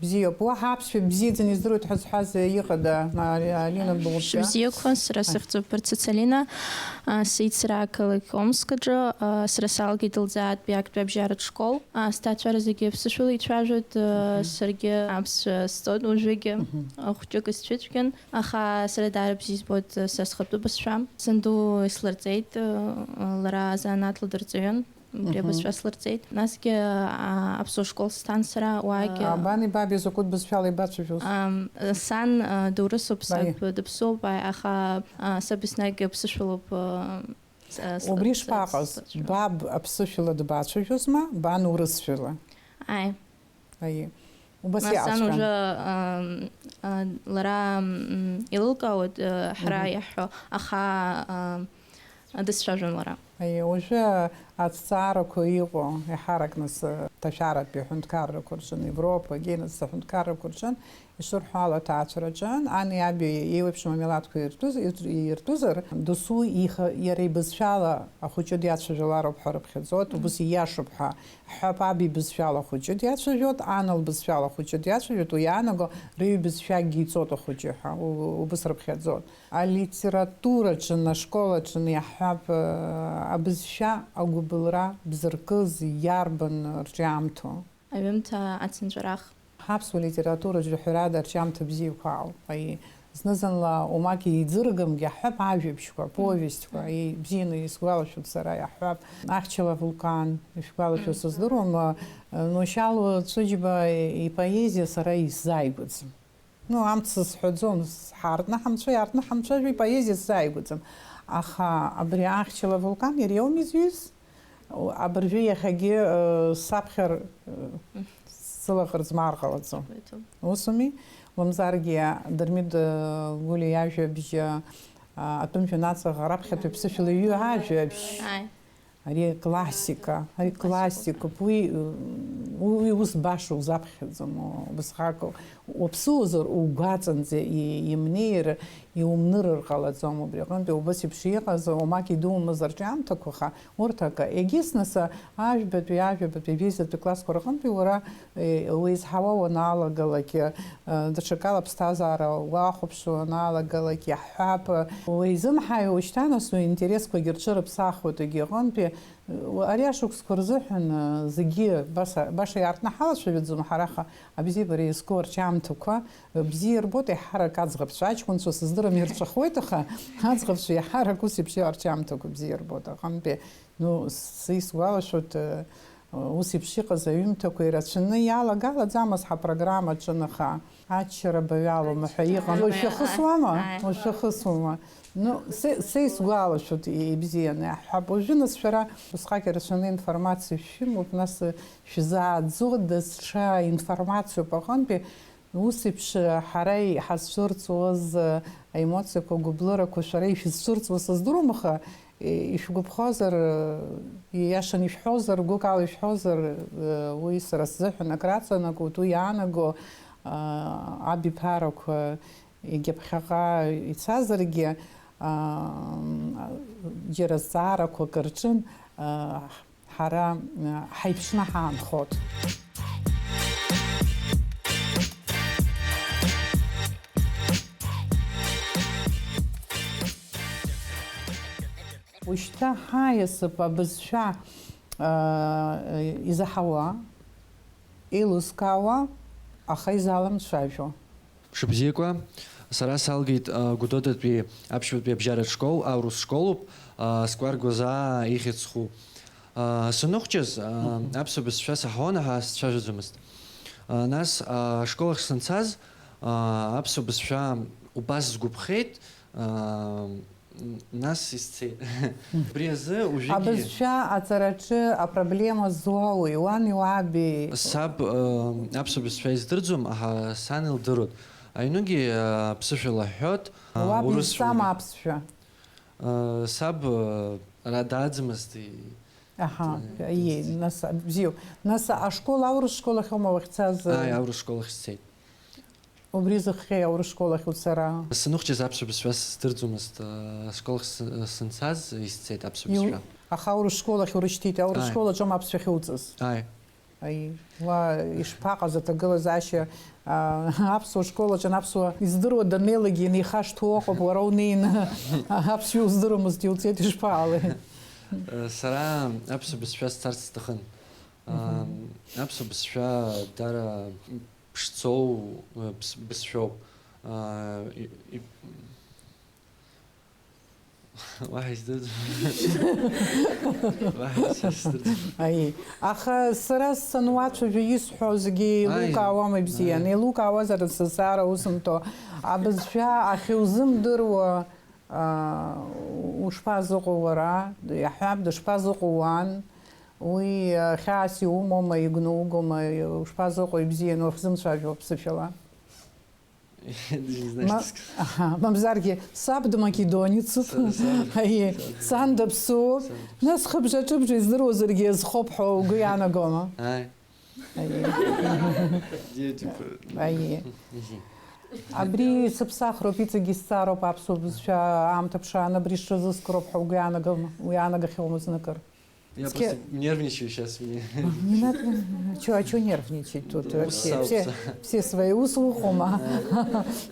Бзиоуп. Уаҳа аԥсшәа бзиаӡаны издыруеит ҳәа зҳәаз иҟада, Али-, Алина Богәда? Шәыбзиақәа, сара Ааи. Сыхьӡуп Барцыц Алина, а, сеицра ақалақь Омск аҿы, а, сара салгеит Лӡаатәи актәи абжьаратә школ. А, сҭаацәара зегьы аԥсышәала ицәажәоит, а, Мгм. Саргьы аԥсшәа сҵоит уажәыгьы. Мгм. Хәҷык исцәыцәгьан. Аха сара даара бзиа избоит, э, са схатәы бызшәа. Санду ислырҵеит, э, лара азанааҭ лдырҵаҩын, убри Мгм. Абызшәа слырҵеит. Насгьы, а, аԥсуа школ сҭан сара, уаагьы. Абани баби закәытә бызшәала ибацәажәоз? Ам, сан, а, доурысуп, саб Баи. Дыԥсуоуп, аи, аха, а, саб еснагь аԥсышәалоуп, а, с-, а, с-, Убри с-, шԥаҟаз? Сацәажәо. Баб аԥсышәала дбацәажәозма, бан урысшәала? Аи. Аиеи. Убас Нас ан иҟаҵәҟьан. Уже, ам, а, лара, м, илылкаауеит, а, ҳара Мгм. иаҳҳәо, аха, а, дысцәажәон лара. Аиеи, уажәы аҭҵаарақәа иҟоу, еиҳарак нас, а, ҭашәаратәи аҳәынҭқаррақәа рҿы, Европагьы, нас аҳәынҭқаррақәа рҿы, ишырҳәо ала, аҭаацәараҿы, ани аби еиуеиԥшым амилаҭқәа иртәыз-, ир-, иртәызар, досу иха-, иара ибызшәала ахәыҷы диацәажәалароуп ҳәа рыԥхьаӡоит, Мгм. Убас ииашоуп ҳәа. Ҳҳәап, аб ибызшәала ахәыҷы диацәажәоит, ан лбызшәала ахәыҷы диацәажәоит, уи иаанаго рыҩбызшәакгьы иҵоит ахәыҷы ҳәа, у-, убас рыԥхьаӡоит. Алитератураҿы, ашколаҿы иаҳҳәап, э, абызшәа агәыбылра бзыркыз иарбан рҿиамҭоу? Аҩымҭа ацынҵәарах. Ҳаԥсуа литератураҿы ҳәарада арҿиамҭа бзиақәа ауп. Аи, зны-зынла умак еиӡыргамгьы иаҳҳәап ажәабжьқәа, повестьқәа, Мгм. и-, бзианы исгәалашәоит сара, иаҳҳәап, Ахьчала Вулкан, ишәгәалашәо Мгм. сыздыруам, э, Нушьал Цәыџьба ипоезиа сара исзааигәаӡам. Ну, амц сызҳәаӡом, ҳаартны ҳамцәажәо, иаартны ҳамцәажәо ипоезиа сзааигәаӡам. Аха абри Ахьчала Вулкан иара иоуми изҩыз? Абыржәы иахьагьы, э, саԥхьар, э, сылаӷырӡ маар ҟалаӡом. Ус ауми? Мамзаргьы Дырмит, э, Гәлиа иажәабжь, э, атәым жәҩан аҵаҟа раԥхьатәи аԥсышәала иҩу ажәабжь. Ааи. Ари классика, ари Классикоуп. Классикоуп. Уи, уи, уи ус баша узаԥхьаӡом, убасҟак уаԥсуазар угәаҵанӡа и-, имнеир, иумнырыр ҟалаӡом. Убри аҟынтәи убас еиԥш иҟаз, уамак идумыз арҿиамҭақәа, аха урҭ акы, егьыс нас, ажәбатәи, ажәабатәи, авизатәи классқәа рҟынтәи уара, э, уеизҳауа уаналагалак, э, даҽакала аԥсҭазаара уахәаԥшуа уаналагалак, иаҳҳәап, уеизымҳаҩ, уажәшьҭа нас уи интересқәагьы рҽырыԥсахуеит егьи аҟынтәи, э, ари ашықәсқәа рзыҳәан, э, зегьы баса-, баша иаартны ҳалацәажәаӡом ҳара, аха абзиабара иазку арҿиамҭақәа, э, бзиа ирбоит, еиҳарак аӡӷабцәа, аҷкәынцәа сыздырам, ирҵәахуеит, аха аӡӷабцәа иаҳарак ус еиԥш арҿиамҭақәа бзиа ирбоит, аҟынтәи, ну, са исгәалашәоит, э, ус еиԥш иҟаз аҩымҭақәа ирацәаны иалагалаӡамызт ҳапрограмма аҿы, аха аччара баҩ алоума ҳәа иҟан. Аччара баҩ, Уажә шәахысуама? Ааи. Уажә шәахысуама? Ну, са, са исгәалашәоит ибзианы иаҳҳәап. Уажәы, нас, шәара усҟак ирацәаны информациа шәымоуп, нас, шәзааӡо даҽа информациоуп аҟынтәи. Ус еиԥш ҳара иҳазцәырҵуаз аемоциақәа, агәыблырақәа шәара ишәызцәырҵуа сыздыруам, аха ишәгәаԥхозар, ииашаны ишәҳәозар, гәыкала ишәҳәозар, уи сара сзыҳәан акраҵанакуеит, уи иаанаго, абиԥарақәа егьаԥхьаҟа ицазаргьы, џьара зҵаарақәак рҿын, ҳара, э, ҳаиԥшны ҳаанхот. Ушьҭа ҳаиасып абызшәа, э, изаҳауа, еилызкаауа, аха изаламцәажәо. Мшыбзиақәа, сара салгеит, а, Гәдодатәи аԥшьбатәи абжьаратә школ, аурыс школуп, а, Скәар Гәазаа ихьӡ зху. А, саныхәҷыз, а, Мгм. аԥсуа бызшәа саҳауан, аха сцәажәаӡомызт. А, нас, а, ашкол ахь санцаз, а, аԥсуа бызшәа убас сгәаԥхеит, а, Н-, нас исцеит. Мгм. Убри азы уажәыгьы Абызшәа аҵараҿы апроблема зуоуи, уани уаби? Саб, э, аԥсуа бызшәа издырӡом, аха сан илдыруеит. Аҩнгьы, э, аԥсышәала ҳҳәоит, э, Уаб урысшәала. Изҵама аԥсшәа? Э, саб, э, ара дааӡамызт, и-, Аҳа, д-, ие, д-, нас, бзиоуп. Нас ашкол, аурыс школ ахьоума уахьцаз? Ааи, аурыс школ ахь сцеит. Убри зыхҟьеи аурыс школ ахь уцара? Саныхәҷыз аԥсуа бызшәа сыздырӡомызт, ашкол ахь сы-, сынцаз исцеит аԥсуа Иу-, бызшәа. Аха аурыс школ ахь урышьҭит, аурыс Ааи. Школ аҿоума аԥсшәа ахьуҵаз? Ааи. Аи, уа ишԥаҟаз аҭагылазаашьа, а, аԥсуа школ аҿы аԥсуа издыруа даннеилакгьы инеихашҭуа ыҟоуп, уара унеины аԥсшәа уздыруамызт, иуҵеит, ишԥаҟалеи? Сара аԥсуа бызшәа сцарц сҭахын. Мгм. Аԥсуа бызшәа дара ԥшӡоу, э, бс-, бызшәоуп. Аа, и-, и-, уаҳа исдырӡом. Уаҳа са сдырӡом. Аи, аха сара сануацәажәо исҳәо зегьы Аи, еилукаауама бзиан? Аи. Еилукаауазар, сасара усымҭо. Абызшәа ахьузымдыруа, аа, ушԥазыҟоу уара? Иаҳҳәап, дышԥазыҟоу уан? Уи, а, хьаас иумоума, игәнугома, ушԥазыҟоу, ибзианы уахьзымцәажәо аԥсышәала? Не знаю, Ма-, что сказать. Аҳа, мамзаргьы, саб дмакедонецуп. Са-, саб. Аиеи, саб. Сан даԥсуоуп. Саб. Нас хыбжа-ҿыбжа издыруазаргьы иазхоуп ҳәа угәы иаанагома? Ааи. Аиеи. Дети п-, Аиеи. Мгм. Абри сыԥсахроуп, иҵегьы исҵаароуп аԥсуа бызшәа аамҭа ԥшааны абри сҽазыскроуп ҳәа угәы иаанагома? Уи иаанагахьоума зныкыр? Я Цқьа- просто нервничаю щас. Мне. Не надо, чё, а чё нервничать тут? Ну, Все, упса, все, упса. Все свои, ус уҟоума?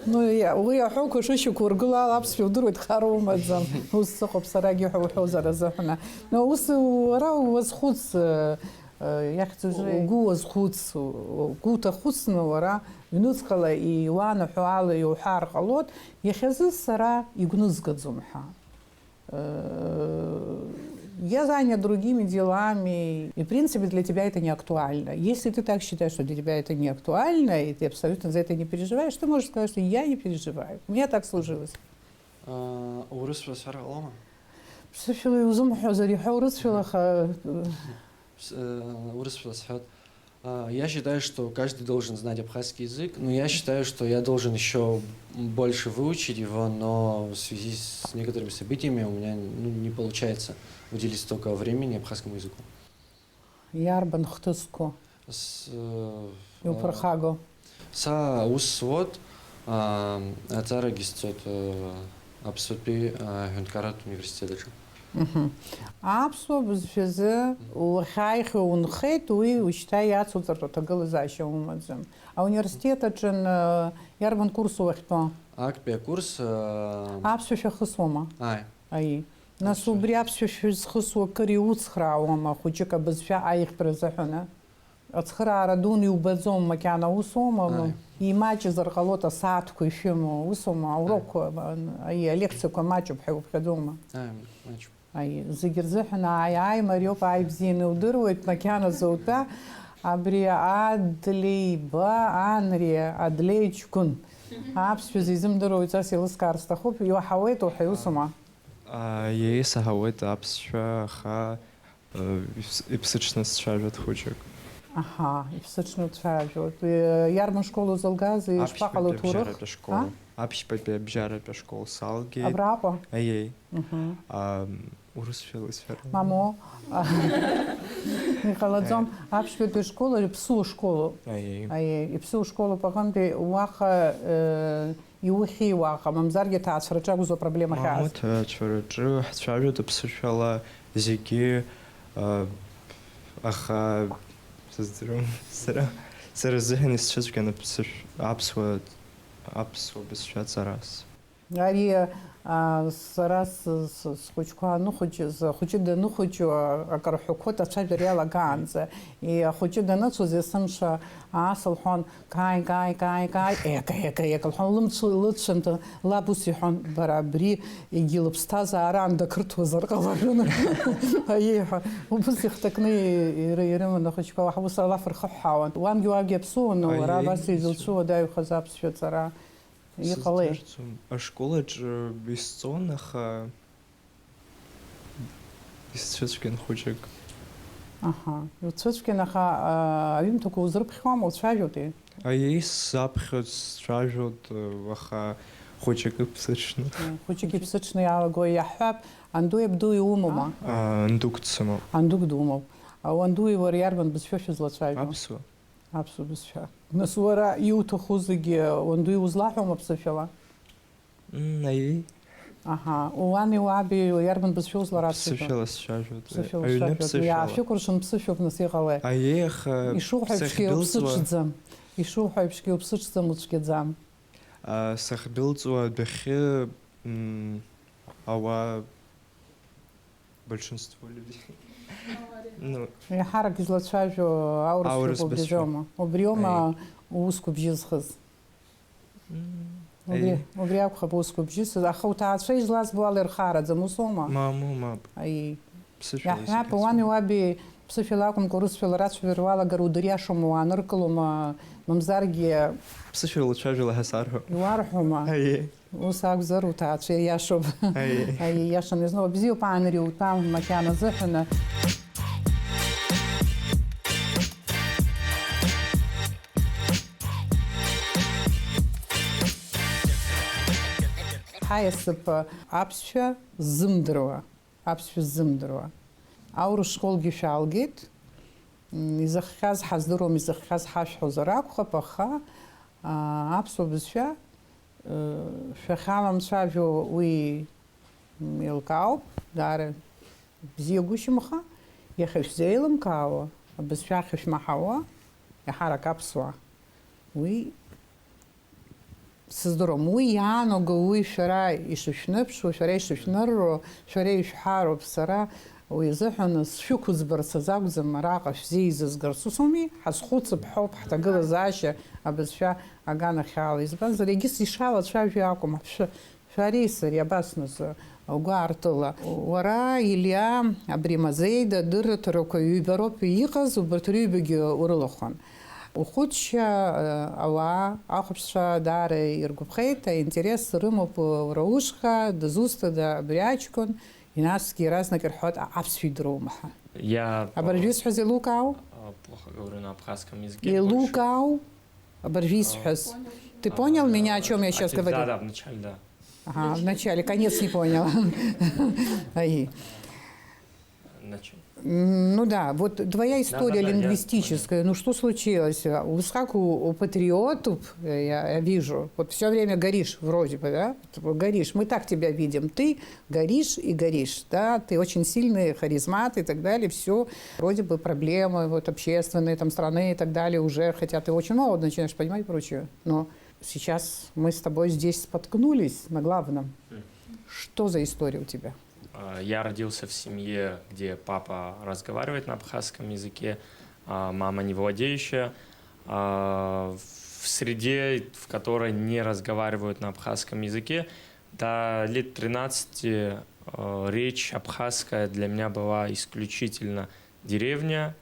Ну, я, уи аҳәоуқәа шышьақәургыло ала аԥсшәа удыруеит, хар умаӡам. Ус сыҟоуп сарагьы ҳәа уҳәозар азыҳәан. Но ус уара уазхәыц, э, э, иахьӡу-, Угәы уазхәыц, угәы уҭахәыцны уара ҩнуҵҟала иуанаҳәо ала иуҳәар ҟалоит, иахьазы сара игәнызгаӡом ҳәа. Э, я занят другими делами, и, в принципе, для тебя это не актуально. Если ты так считаешь, что для тебя это не актуально, и ты абсолютно за это не переживаешь, ты можешь сказать, что я не переживаю. У меня так сложилось. А, урысшәа сҳәар ҟалома? Ԥсышәала иузымҳәозар, иҳәа урысшәала, аха, э, С-, э, урысшәала сҳәоит. А, я считаю, что каждый должен знать абхазский язык, но я считаю, что я должен ещё больше выучить его, но в связи с некоторыми событиями у меня, ну, не получается уделить столько времени абхазскому языку. Иарбан хҭысқәоу С-, э, иуԥырхагоу? Са аус суоуп, а, аҵарагьы сҵоит, э, Аԥсуатәи, э, аҳәынҭқарратә университет аҿы. Мгм. Аԥсуа бызшәазы уахьааихьоу унхеит, уи ушьҭа иацуҵартә аҭагылазаашьа умаӡам. Ауниверситет аҿы, э, иарбан курсу уахьтәоу? Актәи акурс, э, Аԥсшәа шәахысуама? Ааи. Аиеи. Нас Аԥсшәа. Убри аԥсшәа шәызхысуа кыр иуцхраауама, хәыҷык абызшәа аиӷьтәра азыҳәаны? Ацхыраара дуны иубаӡом макьана, ус аума? Ааи. Имаҷызар ҟалоит асааҭқәа ишәымоу, ус аума? Аурокқәа, аиеи, алекциақәа маҷуп ҳәа иуԥхьаӡома? Ааи, маҷуп. Аиеи, зегь рзыҳәан ааи, ааи, мариоуп, ааи, бзианы иудыруеит, макьаназы утәа, абри Адлеиба, Анри, Адлеи ҷкәын. Аԥсшәа зизымдыруа уаҩҵас еилыскаар сҭахуп, иуаҳауеит уҳәа, ус аума? Аиеи, саҳауеит аԥсшәа, аха, э, иԥс-, иԥсыҽны сцәажәоит хәыҷык. Аҳа, иԥсыҽны уцәажәоит. Э, иарбан школ узылгаз, ишԥаҟало Аԥшьбатәи уҭоурых? Абжьаратәи ашкол. А? Аԥшьбатәи абжьаратәи ашкол салгеит. Абраҟа? Аиеи. Мгм. Ам, урысшәала исҳәар. Мамоу. Иҟалаӡом. Аиеи. Аԥшьбатәи ашкол ари ԥсуа школуп. Аиеи. Аиеи, иԥсуа школуп аҟынтәи уаҟа, э, Иухьи уаҟа, мамзаргьы аҭаацәараҿы акәзу апроблема ахьааз? Мамоу, аҭаацәараҿы ҳцәажәоит аԥсышәала зегьы, а, аха сыздыруам, сара, сара сзыҳәан исцәыцәгьан аԥсышә-, аԥсуа, аԥсуа бызшәа ҵарас. Ари, а, сара с-, с-, схәыҷқәа аныхәыҷыз, ахәыҷы даныхәыҷу, а, акыр ҳәақәоит ацәажәара иалагаанӡа. И ахәыҷы даныцәоз есымша аасылҳәон, Каи, каи, каи, каи, ека, ека, ека, лҳәон, лымцу-, лыцәамҭа, лаб ус иҳәон, бара абри егьи лыԥсҭазаара аанда ақырҭуазар ҟаларын. Аиеи ҳәа, убыс ихҭакны и-, иры-, ирыман ахәыҷқәа, уаҳа ус алаф рхыҳәҳауан. Уангьы уабгьы аԥсуан, уара Аиеи, абас изуцәуадаҩхаз аԥсшәа ҵара иҟалеи? Сыздырӡом. Ашкол аҿы исҵон, аха Исцәыцәгьан хәыҷык. Аҳа, уцәыцәгьан, аха, а, аҩымҭақәа узрыԥхьауама, уцәажәоитеи? Аиеи, саԥхьоит, сцәажәоит, аха хәыҷык иԥсыҽны. Хәыҷык иԥсыҽны иалаго иаҳҳәап, андуи абдуи умоума? А, андук дсымоуп. Андук думоуп. А, уандуи уара иарбан бызшәа шәызлацәажәо? Аԥсуа. Аԥсуа бызшәа. Нас уара иуҭаху зегьы уандуи узлаҳәома ԥсышәала? М, аиеи. Аҳа, уани уаби иарбан бызшәоу зларацәажәо? Ԥсышәала сцәажәоит. Ԥсышәала Аҩны сцәажәоит. Ԥсышәала. Иаашәыкәыршан ԥсышәоуп нас иҟалеи? Аиеи, аха Ишуҳәо еиԥшгьы сахьдәылҵуа уԥсыҽӡам. Ишуҳәо еиԥшгьы уԥсыҽӡам, уцәгьаӡам. А, сахьдәылҵуа адәахьы, м, ауаа Большинство людей. Ну. Еиҳарак излацәажәо аурыс Аурыс шәҟәы бызшәа. Убриоума? Убриоума Аиеи. Уусқәа бжьызхыз? М, Убри, аиеи. Убри акәхап уусқәа бжьызхыз. Аха уҭаацәа излазбо ала ирхаараӡам, ус аума? Мамоу, мап. Аиеи. Ԥсышәала Иаҳҳәап, исыхьӡом. Уани уаби ԥсышәала акәымкәа, урысшәала рацәажәара уалагар удыриашома, уааныркылома, мамзаргьы Ԥсышәала уцәажәала ҳәа сарҳәо. Иуарҳәома? Аиеи. Ус акәзар, уҭаацәа иашоуп. Аиеи. Аиеи, иашан, изну, бзиоуп, Анри, утәа макьана азыҳәан. Аиасып аԥсшәа ззымдыруа, аԥсшәа ззымдыруа. Аурыс школгьы шәалгеит. М, изыхҟьаз ҳаздыруам, изыхҟьаз ҳашәҳәозар акәхап, аха, аа, аԥсуа бызшәа, ыы, шәахьаламцәажәо уи, м, еилкаауп, даара бзиа гәышьамха, иахьа шәзеилымкаауа, абызшәа ахьышәмаҳауа, еиҳарак аԥсуаа. Уи сыздыруам, уи иаанаго, уи шәара ишышәныԥшуа, шәара ишышәнырро, шәара ишәҳәароуп, сара уи азыҳәан сшәықәыӡбарц азы акәӡам, араҟа шәзеизызгарц усоуми, ҳазхәыцып ҳәоуп, ҳҭагылазаашьа абызшәа аганахьала, избанзар, егьыс ишалацәажәо акәым, шәы-, шәареи сареи абас нас, угәы аартыла. Уара, Илиа, абри Мазеида адырраҭарақәа ҩба роуп иҟаз, убарҭ рыҩбагьы урылахәын. Ухәыцшьа, э, ауаа, ахәаԥшцәа даара иргәаԥхеит, аинтерес рымоуп, э, уара ушҟа, дызусҭада абри аҷкәын, насгьы иаразнак ирҳәоит, а-, аԥсшәа идыруама ҳәа. Я, Абыржәы э, исҳәаз еилукаау? э, плохо говорю на абхазском языке, больше. Еилукаау? Абыржәы исҳәаз. Ты понял меня, о чём я сейчас говорю? Да, да, вначале, да. Ага, вначале, конец не понял. Ай. Начал. М, ну да, вот твоя история лингвистическая, ну что случилось? Усхак у, у патриотов, э, я, я вижу, вот все время горишь вроде бы, да? Вот горишь, мы так тебя видим. Ты горишь и горишь, да? Ты очень сильный, харизмат и так далее, все. Вроде бы проблемы вот общественные там страны и так далее уже, хотя ты очень молод, начинаешь понимать и прочее. Но сейчас мы с тобой здесь споткнулись на главном. Что за история у тебя? А, я родился в семье, где папа разговаривает на абхазском языке, а мама не владеющая. А, в среде, в которой не разговаривают на абхазском языке, до лет тринадцати, э, речь абхазская для меня была исключительно деревня,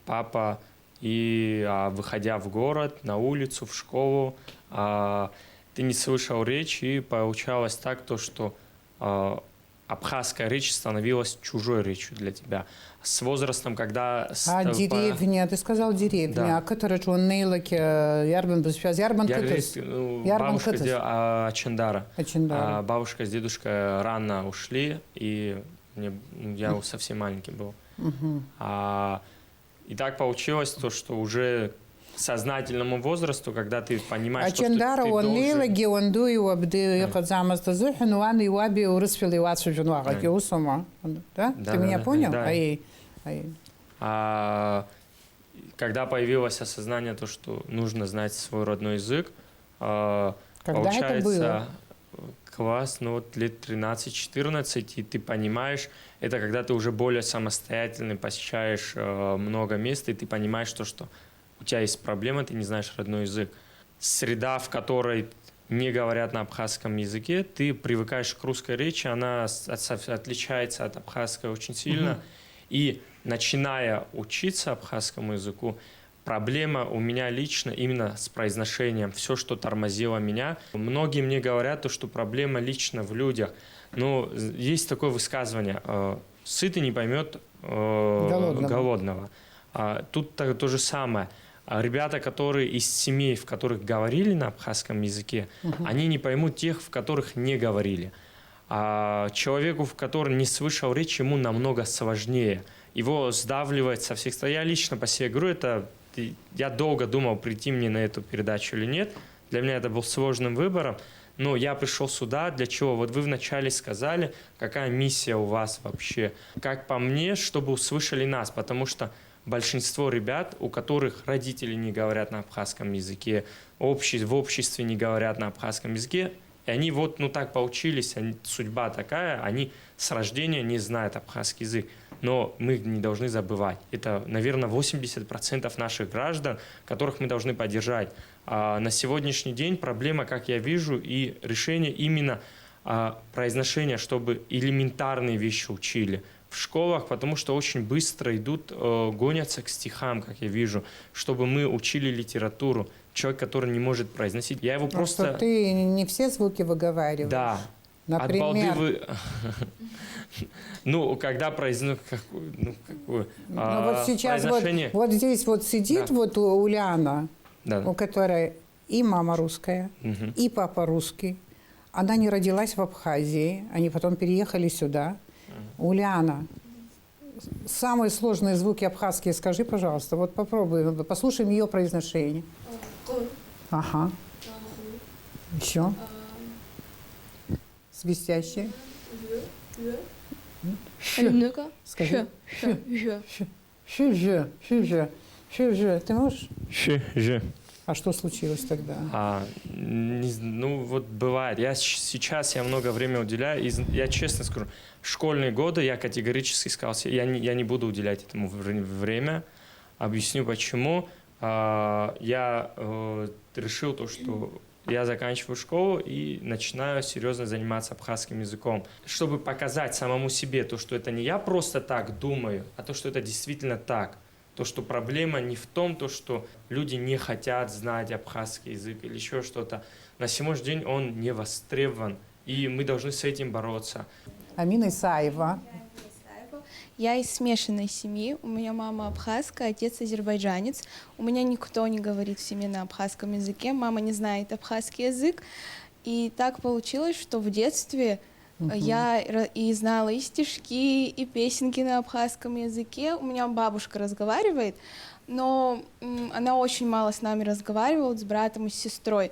папа, и, а, выходя в город, на улицу, в школу, а, ты не слышал речь, и получалось так, то, что, а, абхазская речь становилась чужой речью для тебя. С возрастом, когда с-, А, э, по- деревня, ты сказал деревня. Да. А кытыраҿ уаннеилак, э, иарбан бызшәаз, иарбан Я кыҭаз? говорю, ну, Иарбан бабушка кыҭаз? где, а, Ачындара. Ачындара. А, бабушка с дедушкой рано ушли, и мне, ну, я Мгм. совсем маленький был. Мгм. А, и так получилось, то, что уже к сознательному возрасту, когда ты понимаешь, то, что Ачындара ты уаннеилагьы, должен уанду иуабду Ага. иҟаӡамызт азыҳәан, уани уаби урысшәала иуацәажәон уаҟагьы, Ага. усоума? Да? Да, Ты да, меня да, понял? да. Ай, ай. А, когда появилось осознание, то, что нужно знать свой родной язык, а, Когда это получается, было? класс, ну, вот лет тринадцать-четырнадцать, и ты понимаешь, это когда ты уже более самостоятельный, посещаешь, э, много мест, и ты понимаешь то, что у тебя есть проблема, ты не знаешь родной язык. Среда, в которой не говорят на абхазском языке, ты привыкаешь к русской речи, она с-, от-, отличается от абхазской очень сильно. Мгм. И начиная учиться абхазскому языку, проблема у меня лично именно с произношением. Всё, что тормозило меня. Многие мне говорят, то, что проблема лично в людях. Но з-, есть такое высказывание, э, «Сытый не поймёт, э, Голодного. голодного». А, тут та-, то же самое. А ребята, которые из семей, в которых говорили на абхазском языке, Мгм. они не поймут тех, в которых не говорили. А человеку, в котором не слышал речь, ему намного сложнее. Его сдавливает со всех сторон. Я лично по себе говорю, это, я долго думал, прийти мне на эту передачу или нет. Для меня это был сложным выбором. Но я пришёл сюда. Для чего? Вот вы вначале сказали, какая миссия у вас вообще. Как по мне, чтобы услышали нас, потому что большинство ребят, у которых родители не говорят на абхазском языке, общи-, в обществе не говорят на абхазском языке, и они вот, ну, так получились, они, судьба такая, они с рождения не знают абхазский язык. Но мы не должны забывать. Это, наверное, восемьдесят процентов наших граждан, которых мы должны поддержать. А на сегодняшний день проблема, как я вижу, и решение именно, а, произношения, чтобы элементарные вещи учили в школах, потому что очень быстро идут, э, гонятся к стихам, как я вижу, чтобы мы учили литературу. Человек, который не может произносить, я его Ну, просто что ты не все звуки выговариваешь. Да. Например? От балды вы-, ну, когда произно-, как, ну, какое, Ну, а, вот сейчас вот, произношение. вот здесь вот сидит Да. вот у-, Уляна, Да. у которой и мама русская, Мгм. и папа русский, Она не родилась в Абхазии, они потом переехали сюда. Ульяна, самые сложные звуки абхазские скажи, пожалуйста. Вот попробуем, послушаем ее произношение. Ага. Еще. Свистящие. Ш. Аҩныҟа. Скажи. Ш, ш, ш, ш. Шыжы, шыжы, шыжы. Ты можешь? Шыжы. А что случилось тогда? А, не з- ну, вот бывает. Я с- сейчас я много времени уделяю. И з- я честно скажу, школьные годы я категорически сказал себе, я не, я не буду уделять этому вре- время. Объясню почему. А, я э, решил то, что я заканчиваю школу и начинаю серьезно заниматься абхазским языком. Чтобы показать самому себе то, что это не я просто так думаю, а то, что это действительно так. То, что проблема не в том, то, что люди не хотят знать абхазский язык или еще что-то. На сегодняшний день он не востребован, и мы должны с этим бороться. Амина Исаева. Я из смешанной семьи. У меня мама абхазка, отец азербайджанец. У меня никто не говорит в семье на абхазском языке. Мама не знает абхазский язык. И так получилось, что в детстве Мгм. я ра- и знала и стишки, и песенки на абхазском языке. У меня бабушка разговаривает, но м, она очень мало с нами разговаривала, вот с братом и с сестрой.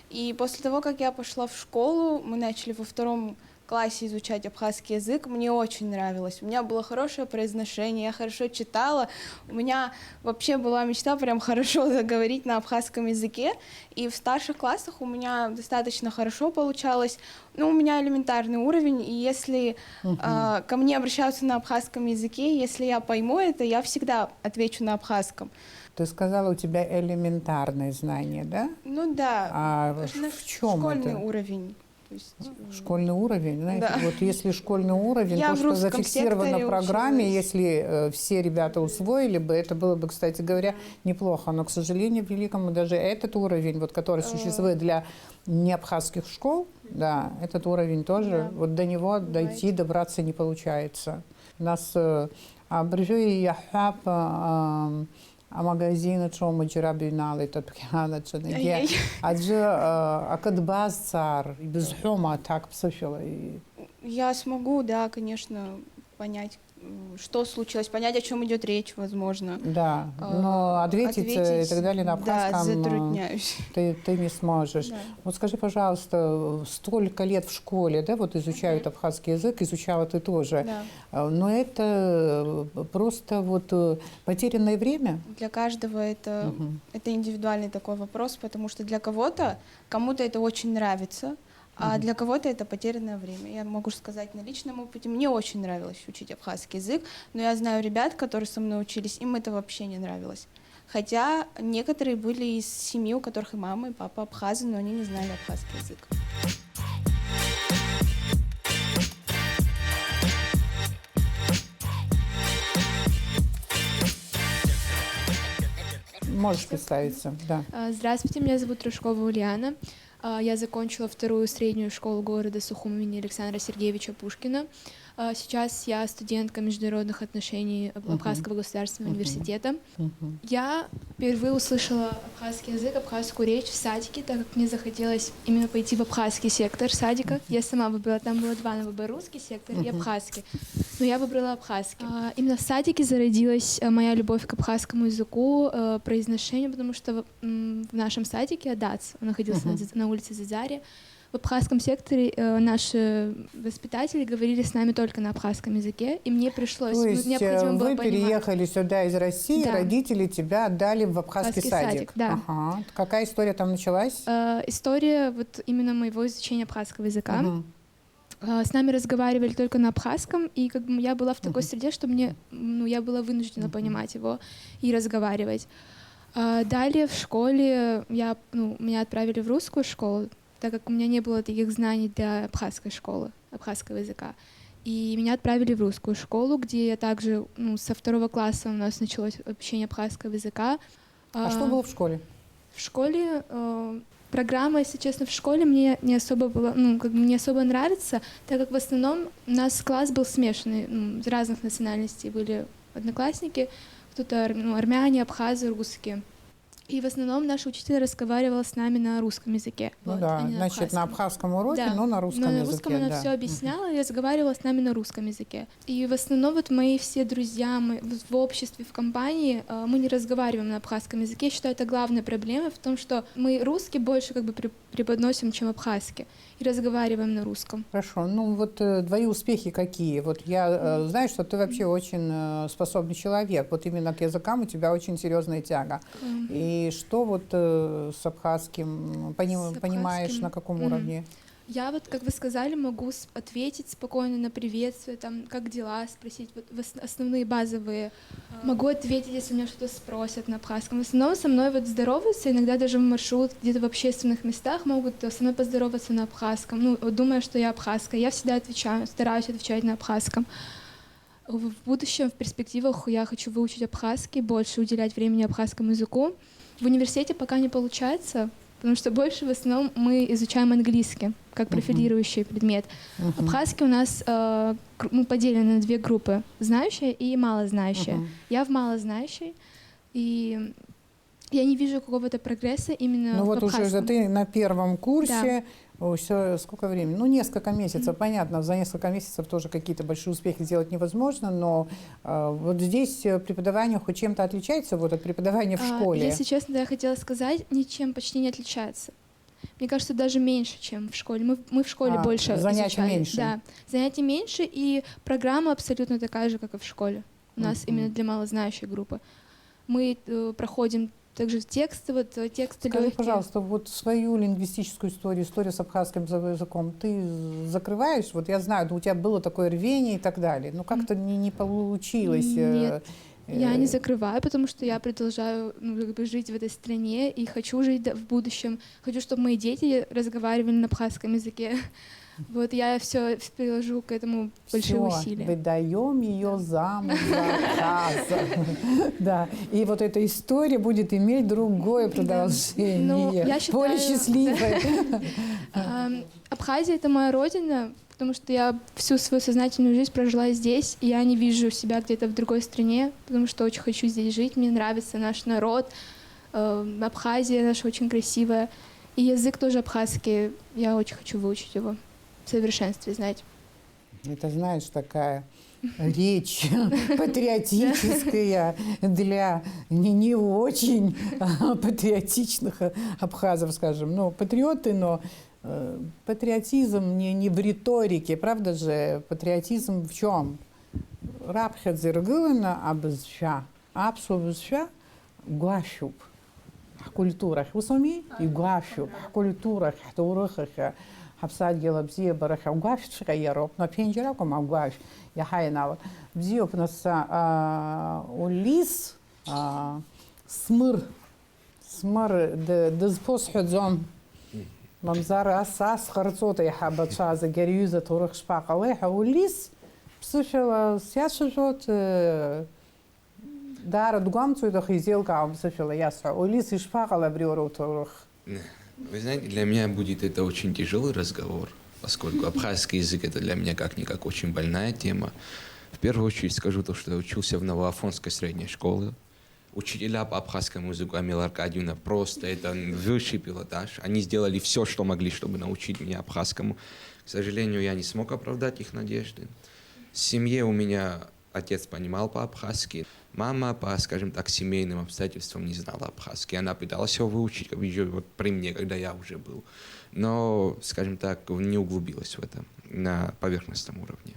И после того, как я пошла в школу, мы начали во втором классе изучать абхазский язык, мне очень нравилось. У меня было хорошее произношение, я хорошо читала. У меня вообще была мечта прям хорошо заговорить на абхазском языке. И в старших классах у меня достаточно хорошо получалось. Ну, у меня элементарный уровень, и если а, ко мне обращаются на абхазском языке, если я пойму это, я всегда отвечу на абхазском. Ты сказала, у тебя элементарные знания, да? Ну да, А на в чем школьный это? Уровень. То есть, м, Школьный уровень, знаете, Да. вот если школьный уровень, Я то, в что русском зафиксировано секторе в программе, училась. если э, все ребята усвоили бы, это было бы, кстати говоря, неплохо. Но, к сожалению, великому даже этот уровень, вот, который Э. существует для неабхазских школ, да, этот уровень тоже, Да. вот до него дойти, Бывает. добраться не получается. У нас э, абыржәы иаҳҳәап, а, амагазин аҿоума џьара быҩналеит адәқьан аҿы, егьи Аиеи. аӡәы а, акы дбазҵаар, ибызҳәома аҭак ԥсышәала? И- Я смогу, да, конечно, понять, м, что случилось, понять, о чем идет речь, возможно. Да, А, но ответить э, и ответить, так далее на да, абхазском э, затрудняюсь. ты, ты не сможешь. Да. Вот скажи, пожалуйста, столько лет в школе, да, вот изучают Мгм. абхазский язык, изучала ты тоже. Да. А, Но это э, просто вот э, потерянное время. Для каждого это, Мгм. это индивидуальный такой вопрос, потому что для кого-то, кому-то это очень нравится, а Мгм. для кого-то это потерянное время. Я могу сказать на личном опыте, мне очень нравилось учить абхазский язык, но я знаю ребят, которые со мной учились, им это вообще не нравилось. Хотя некоторые были из семьи, у которых и мама, и папа абхазы, но они не знали абхазский язык. Можешь представиться, да. А, Здравствуйте, меня зовут Рожкова Ульяна. А, Я закончила вторую среднюю школу города Сухум имени Александра Сергеевича Пушкина. А, Сейчас я студентка международных отношений Аб- Мгм. Абхазского государственного Мгм. университета. Мгм. Я впервые услышала абхазский язык, абхазскую речь в садике, так как мне захотелось именно пойти в абхазский сектор садика. Мгм. Я сама выбрала, там было два на выбор, русский сектор и Мгм. абхазский. Но я выбрала абхазский. А, Именно в садике зародилась э, моя любовь к абхазскому языку, э, произношению, потому что в м, в нашем садике Адац, он находился на Мгм. Дз- на улице Дзадзари. В абхазском секторе э, наши воспитатели говорили с нами только на абхазском языке, и мне пришлось, То ну, есть э, необходимо было вы понимать. переехали сюда из России, Да. родители тебя отдали в абхазский Абхазский садик. садик, да. Ага. Какая история там началась? Э, История вот именно моего изучения абхазского языка. Мгм. А, С нами разговаривали только на абхазском, и как бы я была в такой Мгм. среде, что мне, ну, я была вынуждена Мгм. понимать его и разговаривать. А, Далее в школе я, ну, меня отправили в русскую школу, так как у меня не было таких знаний для абхазской школы, абхазского языка. И меня отправили в русскую школу, где я также, ну, со второго класса у нас началось общение абхазского языка. А что А, было в школе? В школе э, программа, если честно, в школе мне не особо была, ну, как бы не особо нравится, так как в основном у нас класс был смешанный, ну, из разных национальностей были одноклассники, кто-то ар- ну, армяне, абхазы, русские. И в основном наш учитель разговаривал с нами на русском языке. Ну Вот, да, а не на значит, на абхазском. абхазском уроке, Да. но на русском Но на языке. русском она Да. все объясняла и разговаривала с нами на русском языке. И в основном вот мои все друзья, мы в в обществе, в компании, э, мы не разговариваем на абхазском языке. Я считаю, это главная проблема в том, что мы русский больше как бы при- преподносим, чем абхазский. И разговариваем на русском. Хорошо. Ну вот э, твои успехи какие? Вот я э, знаю, что ты вообще очень э, способный человек. Вот именно к языкам у тебя очень серьезная тяга. И что вот э, с абхазским пони- С понимаешь, абхазским. На каком Мгм. Уровне? Я вот, как вы сказали, могу с- ответить спокойно на приветствие, там, как дела, спросить, вот в ос- основные базовые. Могу ответить, если меня что-то спросят на абхазском. В основном со мной вот здороваются, иногда даже в маршрут, где-то в общественных местах могут со мной поздороваться на абхазском, ну, вот думая, что я абхазка. Я всегда отвечаю, стараюсь отвечать на абхазском. В в будущем, в перспективах я хочу выучить абхазский, больше уделять времени абхазскому языку. В университете пока не получается, потому что больше в основном мы изучаем английский как Мгм. Профилирующий предмет. Мгм. Абхазский у нас э, гру- ну, поделен на две группы: знающая и малознающая. Мгм. Я в малознающей, и я не вижу какого-то прогресса именно Ну в вот уже же абхазском. Ты на первом курсе. Все, сколько времени? Ну, несколько месяцев, понятно, за несколько месяцев тоже какие-то большие успехи сделать невозможно, но э, вот здесь э, преподавание хоть чем-то отличается вот от преподавания в А, школе? Если честно, да, я хотела сказать, ничем почти не отличается. Мне кажется, даже меньше, чем в школе. Мы, мы в школе А, больше занятий изучали. меньше. Да, занятий меньше, и программа абсолютно такая же, как и в школе. У нас Мгм. Именно для малознающей группы. Мы э, проходим также тексты, вот э, тексты Скажи, лёгкие. Пожалуйста, вот свою лингвистическую историю, историю с абхазским за- языком, ты закрываешь? Вот я знаю, у тебя было такое рвение и так далее, но как-то не, не получилось. э, Нет, я не э, закрываю, потому что я продолжаю, ну, как бы, жить в этой стране и хочу жить д- в будущем. Хочу, чтобы мои дети разговаривали на абхазском языке. Вот я все приложу к этому большие Всё, усилия. Выдаем ее замуж за абхаза. Да. И вот эта история будет иметь другое продолжение. Ну, я считаю, Более счастливое. Ам, Абхазия — это моя родина, потому что я всю свою сознательную жизнь прожила здесь, и я не вижу себя где-то в другой стране, потому что очень хочу здесь жить, мне нравится наш народ, э, Абхазия наша очень красивая, и язык тоже абхазский, я очень хочу выучить его в совершенстве знать. Это, знаешь, такая речь патриотическая для не, не очень патриотичных абхазов, скажем. Ну, патриоты, но э, патриотизм не, не в риторике, правда же? Патриотизм в чем? Раԥхьаӡа иргыланы абызшәа, аԥсуа бызшәа гәашәуп. Ҳкультурахь, ус ауми? Игәашәуп. Ҳкультурахь, ҳҭоурыхахь, ҳаԥсадгьыл абзиабарахь агәашәҵәҟьа иароуп. Но аԥенџьыр акәым, агәашә иаҳа ианалоит. Бзиоуп, нас, а, Улис, а, Смыр, Смыр д- дызԥо сҳәаӡом. Мамзар ас, ас ҟарҵоит аиҳабацәа, зегь ари аҩыза аҭоурых шԥаҟалеи ҳәа. Улис, ԥсышәала сиацәажәоит, э, Даара дгәамҵуеит, аха изеилкаауам сышәала иасҳәо. Улис, ишԥаҟала абри уара уҭоурых? Вы знаете, для меня будет это очень тяжелый разговор, поскольку абхазский язык — это для меня как-никак очень больная тема. В первую очередь скажу то, что я учился в Новоафонской средней школе. Учителя по абхазскому языку, Амила Аркадьевна, просто это высший пилотаж. Они сделали все, что могли, чтобы научить меня абхазскому. К сожалению, я не смог оправдать их надежды. В семье у меня отец понимал по-абхазски. Мама по, скажем так, семейным обстоятельствам не знала абхазский. Она пыталась его выучить, как бы, ещё вот при мне, когда я уже был. Но, скажем так, не углубилась в это на поверхностном уровне.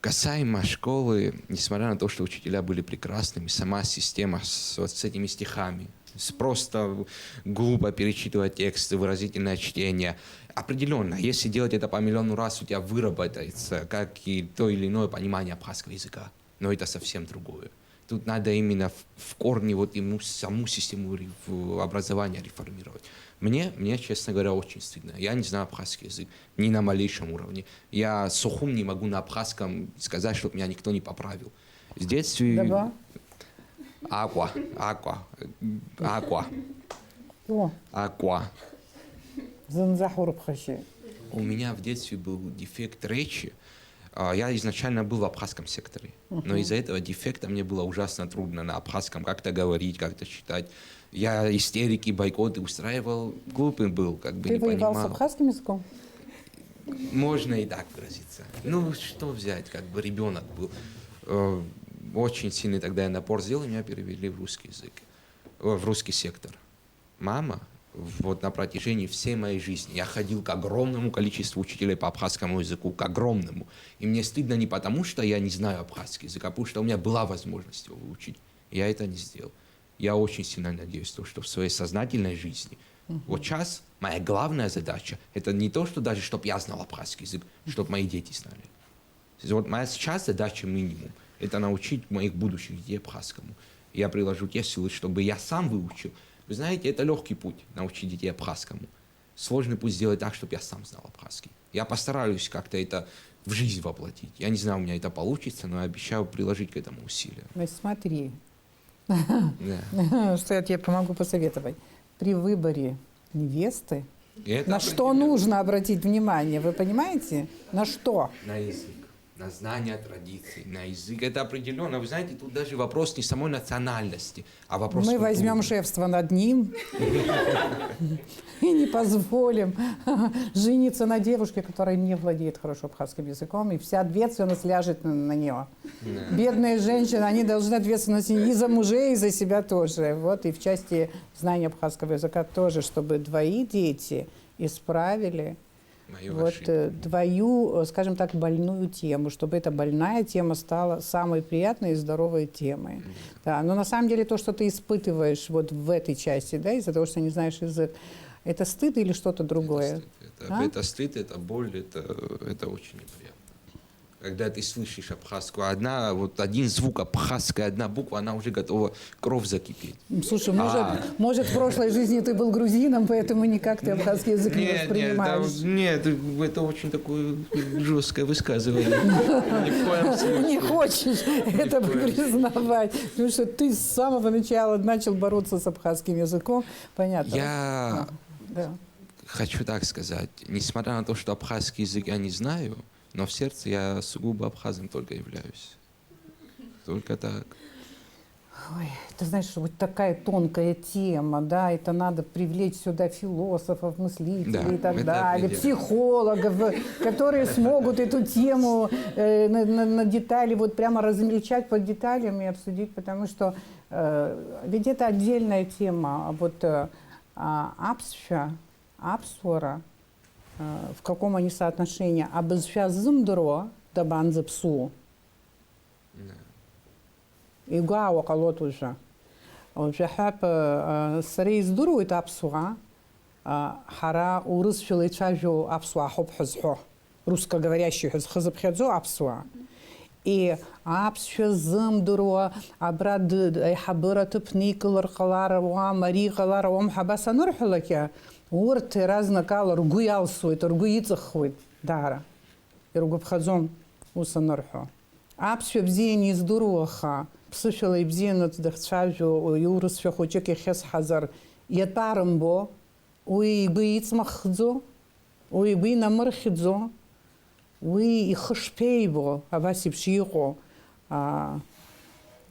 Касаемо школы, несмотря на то, что учителя были прекрасными, сама система с, вот с этими стихами, с просто глупо перечитывать тексты, выразительное чтение. Определенно, если делать это по миллиону раз, у тебя выработается как и то или иное понимание абхазского языка. Но это совсем другое. Тут надо именно в, в корне вот ему саму систему ре- в- образования реформировать. Мне, мне, честно говоря, очень стыдно. Я не знаю абхазский язык ни на малейшем уровне. Я сухум не могу на абхазском сказать, чтобы меня никто не поправил. В детстве... Даба? Аква, аква, аква, О, аква. зынӡа ҳурԥхашьеит. У меня в детстве был дефект речи. А, Я изначально был в абхазском секторе, но из-за этого дефекта мне было ужасно трудно на абхазском как-то говорить, как-то читать. Я истерики, бойкоты устраивал, глупый был, как бы Ты не воевал с понимал. Абхазским языком? Можно и так выразиться. Ну, что взять, как бы ребенок был. Э, Очень сильный тогда я напор сделал, и меня перевели в русский язык, э, в русский сектор. Мама, вот на протяжении всей моей жизни я ходил к огромному количеству учителей по абхазскому языку, к огромному. И мне стыдно не потому, что я не знаю абхазский язык, а потому что у меня была возможность его выучить. Я это не сделал. Я очень сильно надеюсь, то, что в своей сознательной жизни. Вот сейчас моя главная задача, это не то, что даже, чтобы я знал абхазский язык, чтобы мои дети знали. То есть вот моя сейчас задача минимум, это научить моих будущих детей абхазскому. Я приложу те силы, чтобы я сам выучил. Вы знаете, это легкий путь, научить детей абхазскому. Сложный путь сделать так, чтобы я сам знал абхазский. Я постараюсь как-то это в жизнь воплотить. Я не знаю, у меня это получится, но я обещаю приложить к этому усилия. Ну, смотри, Да. что я тебе помогу посоветовать. При выборе невесты И это на что определённо. Нужно обратить внимание, вы понимаете? На что? На язык, на знание традиций, на язык. Это определенно. Вы знаете, тут даже вопрос не самой национальности, а вопрос Мы культуры. Возьмем шефство над ним и не позволим жениться на девушке, которая не владеет хорошо абхазским языком, и вся ответственность ляжет на, на нее. Бедные женщины, они должны ответственность и за мужей, и за себя тоже. Вот и в части знания абхазского языка тоже, чтобы твои дети исправили Мою вот ошибку. Э, твою, э, скажем так, больную тему, чтобы эта больная тема стала самой приятной и здоровой темой. Да, но на самом деле то, что ты испытываешь вот в этой части, да, из-за того, что не знаешь язык, это стыд или что-то другое? Это стыд. Это, А? Это стыд, это боль, это, это очень неприятно. Когда ты слышишь абхазскую, одна, вот один звук абхазской, одна буква, она уже готова кровь закипеть. Слушай, может, А. Может, в прошлой жизни ты был грузином, поэтому никак ты абхазский язык не Нет, нет, воспринимаешь. Это, нет, это очень такое жесткое высказывание. Ни в коем случае. Не хочешь это Ни в коем признавать, потому что ты с самого начала начал бороться с абхазским языком. Понятно. Я Да. хочу так сказать, несмотря на то, что абхазский язык я не знаю, но в сердце я сугубо абхазом только являюсь. Только так. Ой, ты знаешь, вот такая тонкая тема, да, это надо привлечь сюда философов, мыслителей Да, и так это далее, определённо. Психологов, э, которые смогут эту тему э, на, на- на детали вот прямо размельчать по деталям и обсудить, потому что э, ведь это отдельная тема. А вот э, а, абсфа, абсуара, э, в каком они соотношении? Абызшәа ззымдыруа дабанӡаԥсуо? Игәаауа ҟалоит уажәы. Уажәы ҳәап, э, сара издыруеит аԥсуаа, э, ҳара урысшәала ицәажәо аԥсуаа ҳауп ҳәа зҳәо, русскоговорящие ҳәа зхы зыԥхьаӡо аԥсуаа. И аԥсшәа ззымдыруа, абра д- д- аиҳабыра аҭыԥ никылар ҟалар ауам, ари иҟалар ауам ҳәа абас анырҳәалак, урҭ иаразнакала ргәы иалсуеит, ргәы иҵыххуеит даара. Иргәаԥхаӡом ус анырҳәо. Аԥсшәа бзианы издыруа аха, ԥсышәала ибзианы дахьцәажәо, иурысшәа хәыҷык иахьысҳазар, иатәарымбо, уи игәы иҵмаххӡо, уи игәы инамырхьӡо, уи ихы шԥеибо, абас еиԥш иҟоу, аа,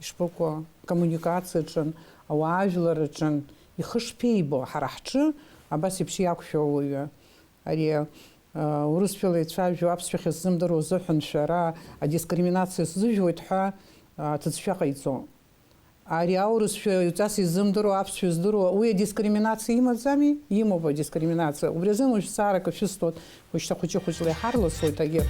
ишԥыкәу, акоммуникациаҿын, ауаажәларраҿын ихы шԥеибо, ҳара ҳҿы абас еиԥш иақәшәо ауаҩы. Ари, аа, урысшәала ицәажәо аԥсшәахьа сзымдыруа азыҳәан шәара адискриминациа сзыжәуеит ҳәа, аа, аҭыӡшәа ҟаиҵо. Ари аурысшәа ҩҵас изымдыруа, аԥсшәа здыруа, уи адискриминациа имаӡами? Имоуп адискриминациа. Убри азын уажә саарак ашәысҭоит, уажәшьҭа хәыҷы-хәыҷла иҳарласуеит, егьи.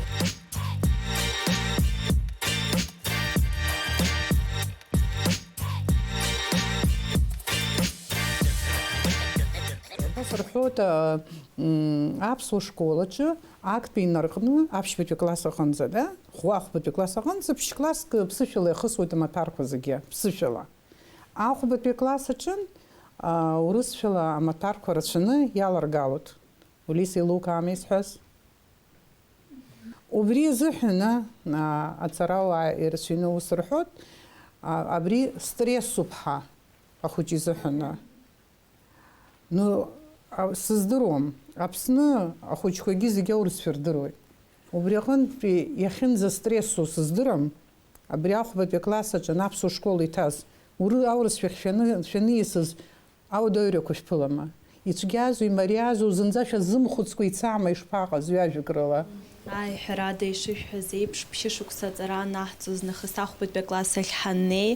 Абас рҳәоит, а, м, аԥсуа школ аҿы актәи инаркны аԥшьбатәи класс аҟынӡа, да? Хәы ахәбатәи класс аҟынӡа ԥшь-класск ԥсышәала иахысуеит амаҭәарқәа зегьы, ԥсышәала. Ахәбатәи класс аҿын, а, урысшәала амаҭәарқәа рацәаны иаларгалоит. Улис еилукаама исҳәаз? Убри азыҳәан, а, аҵарауаа ирацәаҩны ус рҳәоит, а, абри стрессуп ҳәа ахәыҷы изыҳәан. Ну, а, сыздыруам. Аԥсны ахәыҷқәагьы зегьы аурысшәа рдыруеит. Убри аҟынтәи иахьынӡастрессу сыздырам, абри ахәбатәи акласс аҿы аԥсуа школ иҭаз, уры-, аурысшәахь шәаны, шәаниасыз Ауадаҩрақәа шәԥылама? Ицәгьазу, имариазу, зынӡа шәазымхәыцкәа ицама, ишԥаҟаз, ҩажәак рыла? Ааи, ҳәарада, ишышәҳәаз еиԥш, ԥшьышықәса аҵара анаҳҵоз нахыс ахәбатәи акласс ахь ҳаннеи,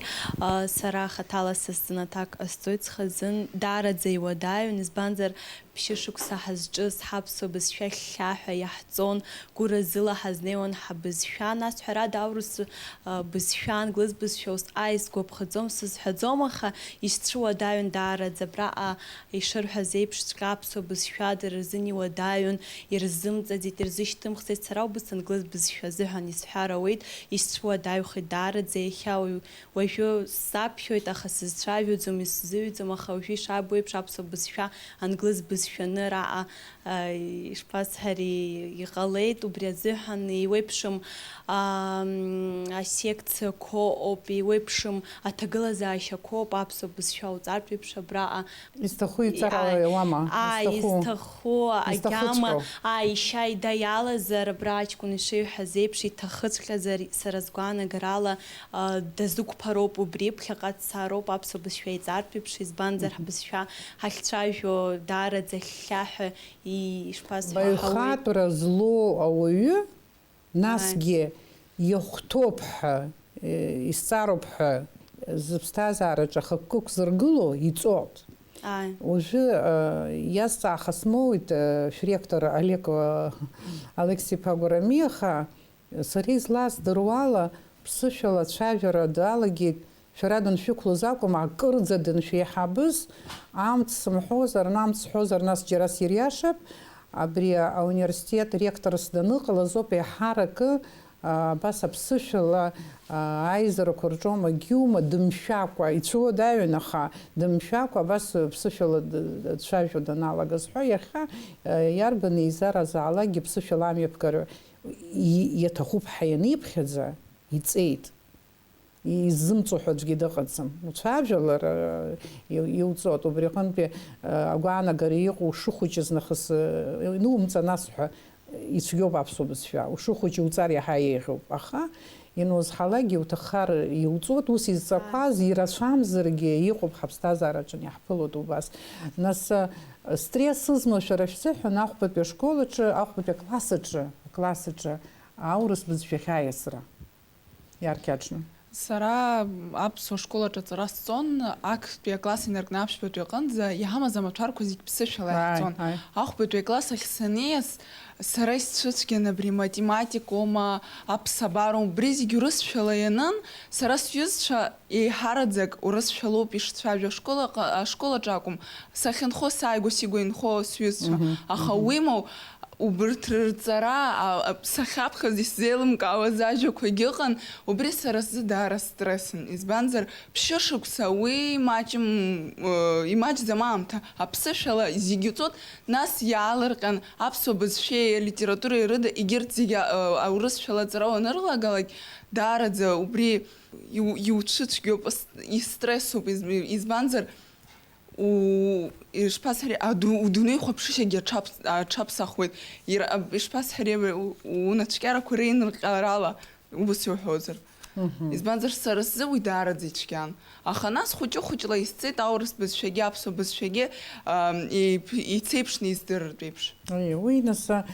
а, сара хаҭала са сзын аҭак ҟасҵоит, схазын даараӡа иуадаҩын, избанзар, ԥшьышықәса ҳазҿыз ҳаԥсуа бызшәа хьхьаҳәа иаҳҵон, гәыразыла ҳазнеиуан ҳабызшәа, нас, ҳәарада, аурыс, а, бызшәа, англыз бызшәа ус ааи сгәаԥхаӡом, сызҳәаӡом, аха исцәыуадаҩын даараӡа, абраҟа ишырҳәаз еиԥшҵәҟьа аԥсуа бызшәа дара рзын иуадаҩын, ирзымҵаӡеит, ирзышьҭымхӡеит, сара убыс англыз бызшәа азыҳәан исҳәар ауеит, исцәыуадаҩхеит даараӡа, иахьа уи уажәы саԥхьоит, аха сызцәажәаӡом, исзыҩӡом, аха уажәы ишаабо еиԥш аԥсуа бызшәа англыз бызшәаны араҟа, а, ишԥасҳәари, иҟалеит, убри азыҳәан еиуеиԥшым, ам, асекциақәоуп, еиуеиԥшым аҭагылазаашьақәоуп аԥсуа бызшәа уҵартә еиԥш абраҟа. Изҭаху иҵарала иауама? Ааи, изҭаху. Изҭаху, агьама, ааи, ишьа ида иалазар, абра аҷкәын ишиҳәаз еиԥш, иҭахыҵәҟьазар, сара сгәаанагарала, а, дазықәԥароуп убри, ԥхьаҟа дцароуп аԥсуа бызшәа иҵартә еиԥш, избанзар, ҳбызшәа ҳахьцәажәо даараӡа хьхьаҳәа и-, ишԥасҳәо, ҳауеит. Баҩхатәра злоу ауаҩы, насгьы иахәҭоуп ҳәа, е, исҵароуп ҳәа зыԥсҭазаараҿы ахықәкы ықәзыргыло иҵоит. Ааи. Уажәы, э, иазҵааха смоуит, э, шәректор Олег, э, Алексеи-иԥа Гәарамиа, аха сара излаздыруала, ԥсышәала ацәажәара далагеит, шәара даншәықәлоз акәым, акырӡа даншәеиҳабыз, амц сымҳәозар, амц сҳәозар, нас џьара сириашап, абри ауниверситет ректорс даныҟалаз ауп еиҳаракы, а, абас аԥсышәала, а, аизарақәа рҿоума, гьиума, дымшәакәа, ицәуадаҩын, аха дымшәакәа абас ԥсышәала д-, дцәажәо даналага зҳәо, иахьа, а, иарбан еизаразаалакгьы ԥсышәала амҩаԥгара и-, иаҭахуп ҳәа ианиԥхьаӡа, иҵеит. Иззымҵо ҳәа аӡәгьы дыҟаӡам. Уцәажәалар, э, иу-, иуҵоит. Убри аҟынтәи, э, агәаанагара иҟоу ушыхәыҷыз нахыс, э, инумҵан ас ҳәа ицәгьоуп аԥсуа бызшәа. Ушыхәыҷ иуҵар иаҳа еиӷьуп. Аха ианузҳалакгьы иуҭаххар иуҵоит. Ус изҵақәаз ирацәамзаргьы иҟоуп ҳаԥсҭазаараҿы иаҳԥылоит убас. Нас, э, стресс сызмоу шәара шәзыҳәан ахәбатәи ашкол аҿы, ахәбатәи акласс аҿы, акласс аҿы аурыс бызшәахь аиасра. Иаркьаҿны. Сара аԥсуа школ аҿы аҵара сҵон, актәи акласс инаркны аԥшьбатәи аҟынӡа, иҳамаз амаҭәарқәа зегь ԥсышәала Ааи, иаҳҵон. Ааи. Ахәбатәи акласс ахь саннеиз, сара исцәыцәгьан абри математикоума, аԥсабароума, убри зегь урысшәала ианын, сара сҩызцәа еиҳараӡак урысшәалоуп ишцәажәо, ашкол аҟ-, ашкол аҿы акәым, сахьынхо, сааигәа сигәа инхо сҩызцәа. Мгм, Аха мгм. уимоу, Убырҭ рырҵара, а, а, сахьаԥхьаз исзеилымкаауаз ажәақәагьы ыҟан, убри сара сзы даара стрессын. Избанзар, ԥшьышықәса уи имаҷым, э, имаҷӡам аамҭа, аԥсышәала зегь уҵот, нас иаалырҟьан аԥсуа бызшәеи алитературеи рыда, егьырҭ зегь, а, а, аурысшәала аҵара уанырлагалак, даараӡа убри иу-, иуцәыцәгьоуп, ис-, истрессуп, из-, избанзар, У, ишԥасҳәари, аду-, удунеи хәаԥшышьагьы аҽаԥс-, аҽаԥсахуеит. Ира-, аб-, ишԥасҳәари, у-, унацәкьарақәа реинырҟьарала, убас иуҳәозар. Мгм. Избанзар, сара сзы уи даараӡа ицәгьан. Аха нас хәыҷы-хәыҷла исҵеит аурыс бызшәагьы, аԥсуа бызшәагьы, ам, еип-, ицеиԥшны издырыртә еиԥш. Уи, уи нас, а,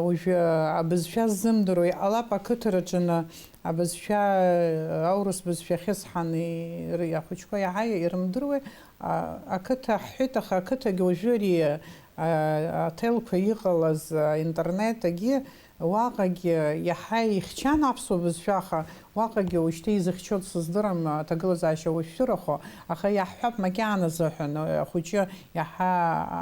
уажәы абызшәа ззымдыруа иҟалап ақыҭараҿы, абызшәа, а, аурыс бызшәа ахьысҳаны ир-, ахәыҷқәа иаҳа ирымдыруеи, А, ақыҭа ҳҳәеит, аха ақыҭагьы уажәы ари, а, аҭелқәа иҟалаз, а, интернет агьы, уаҟагьы иаҳа ихьчан аԥсуа бызшәа, аха уаҟагьы уажәшьҭа изыхьчо сыздырам, аҭагылазаашьа уашәшәырахо, аха иаҳҳәап, макьаназы ҳәа, ахәыҷы иаҳа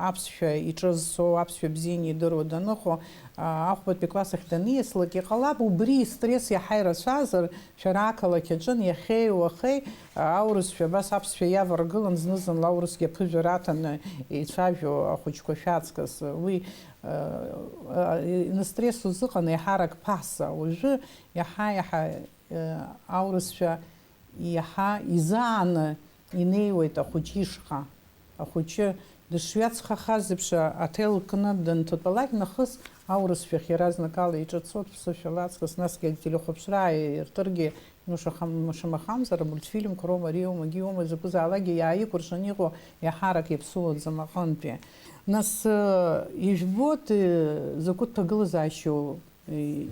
аԥсшәа иҿызсо, аԥсшәа бзианы идыруа даныҟоу, а, ахәбатәи класс ахь даниаслак, иҟалап, убри истресс иаҳа ирацәазар, Шәара ақалақь аҿын иахьеи уахеи аурысшәа, абас аԥсшәа иаваргылан, зны-зынла аурысгьы аԥыжәара аҭаны ицәажәо ахәыҷқәа шәаҵкыс. Уи, э, э, настресс узыҟан еиҳарак ԥаса. Уажәы иаҳа-иаҳа, э, аурысшәа иаҳа изааны инеиуеит ахәыҷы ишҟа. Ахәыҷы Дышҩаҵхахаз еиԥш, аҭел кны данҭатәалак, нахыс аурысшәахь иаразнакала иҿыцо, дԥсышәала аҵкыс, насгьы ателехәаԥшра ааиртыргьы, ну, шаха-, шамахамзар, амультфильмқәа роума, ари иоума, агьи иоума, закәызаалакгьы иааикәыршаны иҟоу иаҳарак иаԥсуаӡам аҟынтәи. Нас, э, ижәбоит, э, закәытә ҭагылазаашьоу, э,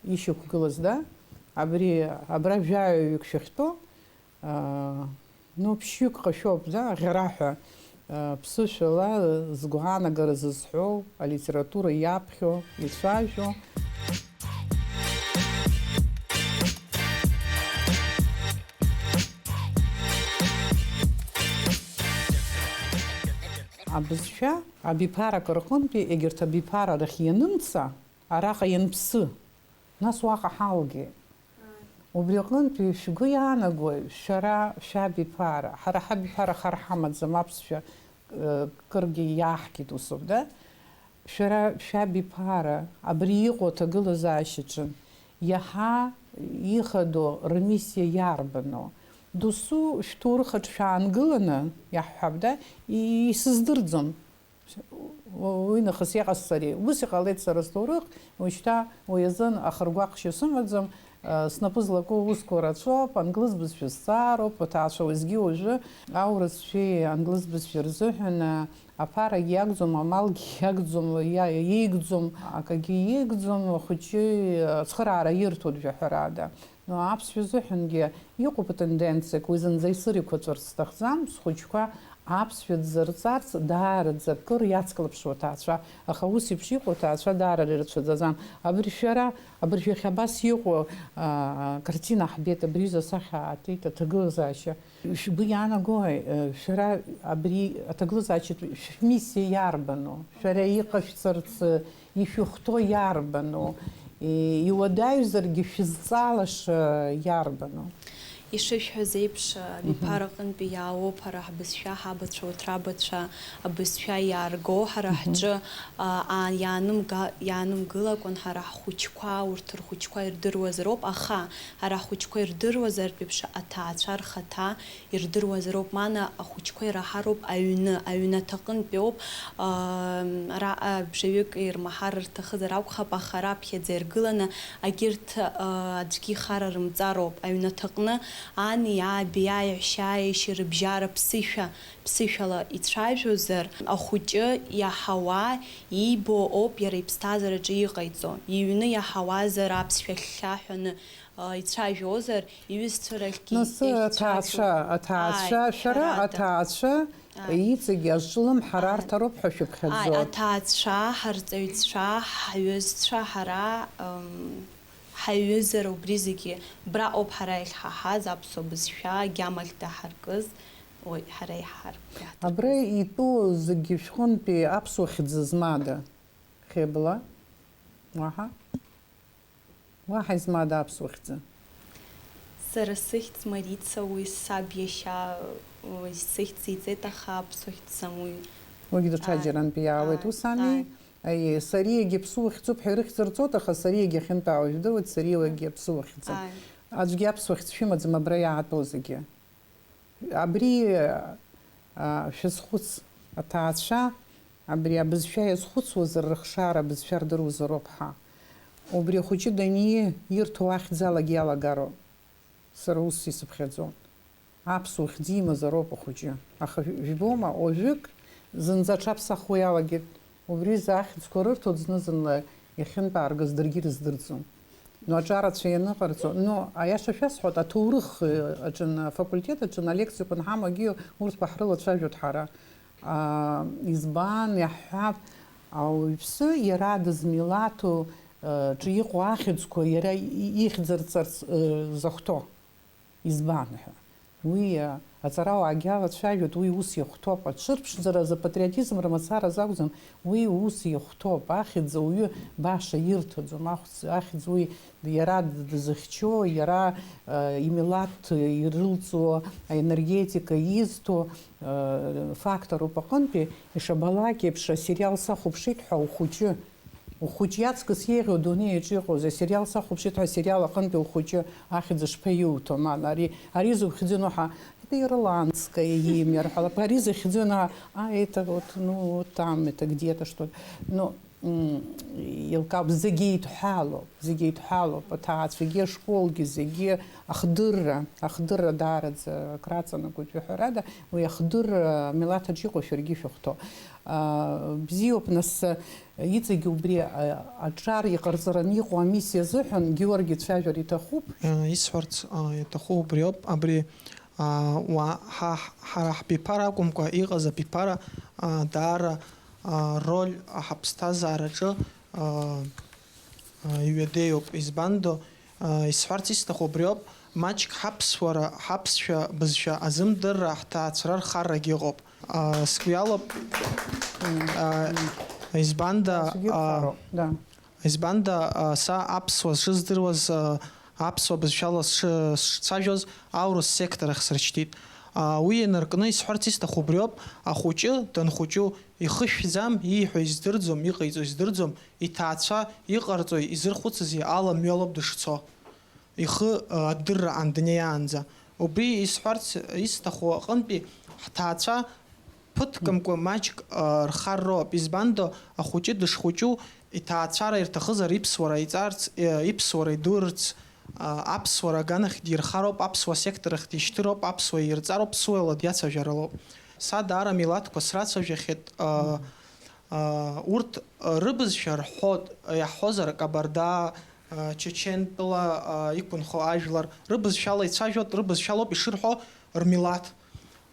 ишьақәгылаз, да? Абри, абра жәаҩаҩык шәахьтәоу, Аа, ну, ԥшьҩык ҟашәоуп, да, аӷьараҳәа, аа, ԥсышәала згәаанагара зызҳәоу, алитература иаԥхьо, ицәажәо. Абызшәа абиԥарак рҟынтәи егьырҭ абиԥара рахь ианымца, араҟа ианԥсы, нас уаҟа ҳалгеит. Убри аҟынтәи шәгәы иаанагои, шәара шәабиԥара, ҳара ҳабиԥара хар ҳамаӡам, аԥсшәа, э, кыргьы иаҳкит усоуп, да? Шәара шәабиԥара абри иҟоу аҭагылазаашьаҿы иаҳа ихадоу рмиссиа иарбану? Досу шәҭоурых аҿы шәаангыланы, иаҳҳәап, да? И-, исыздырӡом. Уи нахыс иҟасҵари? Ус иҟалеит сара сҭоурых, уажәшьҭа уи азын ахыргәаҟшьа сымаӡам, снапы злаку аусқәа рацәоуп, англыз бызшәа сҵаароуп, аҭаацәа уеизгьы уажәы аурысшәеи англыз бызшәеи рзыҳәан аԥарагьы иагӡом, амалгьы иагӡом, иа-, иеигӡом, акагьы иеигӡом, ахәыҷы ацхыраара ирҭоит жәаҳәарада. Аԥсшәа азыҳәангьы иҟоуп атенденциак, уи зынӡа исыриқәаҵәарц сҭахӡам, схәыҷқәа аԥсшәа дзырҵарц даараӡа акыр иацклаԥшуа аҭаацәа, аха ус еиԥш иҟоу аҭаацәа даара ирацәаӡаӡам. Абыржә шәара, абыржә иахьа абас иҟоу, аа, картина ҳбеит, абри аҩыза асахьа ааҭеит аҭагылазаашьа. Шәгәы иаанагои, э, шәара абри аҭагылазаашьатә шәмиссиа иарбану? Шәара иҟашәҵарц, э, ишәыхәҭоу иарбану? И-, иуадаҩзаргьы шәызҵаалаша иарбану? Ишышәҳәаз еиԥш, абиԥара аҟынтәи иаауоуп ҳара ҳбызшәа, ҳабацәа, урҭ рабацәа абызшәа иаарго, ҳара ҳҿы, а, а, иаанымга-, иаанымгылакәан ҳара ҳхәыҷқәа, урҭ рхәыҷқәа ирдыруазароуп, аха ҳара ҳхәыҷқәа ирдыруазартә еиԥш аҭаацәа рхаҭа ирдыруазароуп, мана ахәыҷқәа ираҳароуп аҩны, аҩнаҭаҟынтәи ауп, аа, ара, а, бжаҩык ирмаҳар рҭахызар акәхап, аха раԥхьаӡа иргыланы агьырҭ, а, аӡәгьы ихара рымҵароуп, аҩнаҭаҟны ани, аби, аиашьа, аиашьа рыбжьара ԥсышәа, ԥсышәала ицәажәозар, ахәыҷы иаҳауа, иибо ауп иара иԥсҭазаараҿы иҟаиҵо, иҩны иаҳауазар аԥсшәа хьхьаҳәаны, а, ицәажәозар, иҩызцәа рахьгьы Нас, иахьцәажәо. Аҭаацәа, аҭаацәа, Ааи, шәара ҳәарада. Аҭаацәа Ааи. Иҵегь азҿлымҳара Ааи. Арҭароуп ҳәа шәыԥхьаӡоит. Ааи, аҭаацәа, ҳарҵаҩцәа, ҳҩызцәа, ҳара, м, ҳаиҩызара убри зегьы, браҟоуп ҳара иахьҳаҳаз, аԥсуа бызшәа агьама ахь даҳаркыз, уи ҳара иаҳҳар-, иаҳҭахыз. Абра итәоу зегьы шәҟынтәи аԥсуа хьӡы змада? Хьыбла? Уаҳа? Уаҳа измада аԥсуа хьӡы? Сара сыхьӡ Марица, уи саб иашьа, уи сыхьӡ иҵеит, аха аԥсуа хьӡ самуи. Уигь даҽаџьарантәи иаауеит. Ааи, ус ами? Ааи. Аиеи, Сариагьы аԥсуа хьӡуп ҳәа ирыхьӡырҵоит, аха Сариагьы ахьынтәаауа жәдыруеит, Сариагьы аԥсуа хьӡы. Ааи. Аӡәгьы аԥсуа хьӡ шәымаӡам абра иаатәоу зегьы. Абри, а, шәазхәыц, аҭаацәа, абри абызшәа иазхәыцуазар, рыхшара абызшәа рдыруазароуп ҳәа. Убри ахәыҷы дании, ирҭо ахьӡалагьы иалагароуп. Сара ус исыԥхьаӡон. Аԥсуа хьӡ имазароуп ахәыҷы. Аха жәбома, уажәык зынӡа аҽаԥсахуа иалагеит. Убри изы ахьӡқәа рырҭоит зны-зынла иахьынтәааргаз даргьы ирыздырӡом. Ну, аҿарацәа ианыҟарҵо, ну, аиаша шәасҳәоит, аҭоурых, э, аҿын, афакультет аҿын алекциақәа анҳамоугьы урҭқәа ҳрылацәажәоит ҳара. А, избан, иаҳҳәап, ауаҩԥсы иара дызмилаҭу, э, ҿы иҟоу ахьӡқәа иара и-, ихьӡырҵарц, э, захәҭоу. Избан ҳәа. Уи, а, аҵарауаагьы алацәажәоит, уи ус иахәҭоуп. Аҽырԥшӡара азы апатриотизмра мацараз акәӡам, уи ус иахәҭоуп. Ахьӡ ауаҩы баша ирҭаӡом, ахәц-, ахьӡ уи иара дызыхьчо, иара, а, имилаҭ ирылҵуа аенергетика изҭо, а, фактор ауп аҟынтәи, ишабалак еиԥш, асериал сахәаԥшит ҳәа ухәыҷы Ухәыҷ иаҵкыс еиӷьу адунеи аҿы иҟоузеи? Асериал сахәаԥшит ҳәа асериал аҟынтәи ухәыҷы ахьӡ шԥаиуҭо? Ман, ари, ари зыхьӡу ҳәа, Ирландское имя рҳәалап, ари захьӡу, а, это вот, ну, там, это где-то что-то. Ну, м, еилкаауп, зегьы еидҳәалоуп, зегьы еидҳәалоуп, аҭаацәагьы, ашколгьы, зегьы ахдырра, ахдырра даараӡа акраҵанакуеит, ҳәарада, уи ахдырра милаҭ аҿы иҟоу шәаргьы шәыхәҭоуп. А, бзиоуп, нас, иҵегь убри, а, аҿар иҟарҵараны иҟоу амиссиа азыҳәан Георги цәажәар иҭахуп. Э, исҳәарц, а, иаҭаху убриоуп, абри, а, уа-, ҳа-, ҳара ҳбиԥара акәымкәа иҟаз абиԥара, а, даара, а, роль ҳаԥсҭазаараҿы, а, а, иҩадеиуп. Избандо, а, исҳәарц исҭаху убриоуп, маҷк ҳаԥсуара, ҳаԥсшәа бызшәа азымдырра ҳҭаацәара рхаррагьы ыҟоуп. А, сгәы иалоуп, а, избанда, Аӡәгьы а, ԥхароуп, да. Избанда, а, са аԥсуа сшыздыруаз, а, аԥсуа бызшәала сшы-, сшцәажәоз аурыс сектор ахь срыхьчеит. А, уи ианаркны исҳәарц исҭаху убриоуп, ахәыҷы данхәыҷу ихы шәӡам, ииҳәо издырӡом, иҟаиҵо издырӡом, иҭаацәа иҟарҵои изырхәыцызи ала мҩалоуп дышцо. Ихы, а, адырра аан днеиаанӡа. Убри исҳәарц исҭаху аҟынтәи ҳҭаацәа ԥыҭкымкәа маҷк, а, рхар роуп. Избандо, ахәыҷы дышхәыҷу, иҭаацәара ирҭахызар иԥсуара иҵарц, э, иԥсуара идурц, а, аԥсуара аганахь дирхароуп, аԥсуа сектор ахь дишьҭыроуп, аԥсуа ирҵароуп, ԥсуала диацәажәаралоуп. Са даара милаҭқәа срацәажәахьеит, а, а, урҭ, а, рыбызшәа рҳәоит, иаҳҳәозар, кабарда, а, чечентәыла, а, иқәынхо ажәлар рыбызшәала ицәажәоит, рыбызшәалоуп ишырҳәо рмилаҭ.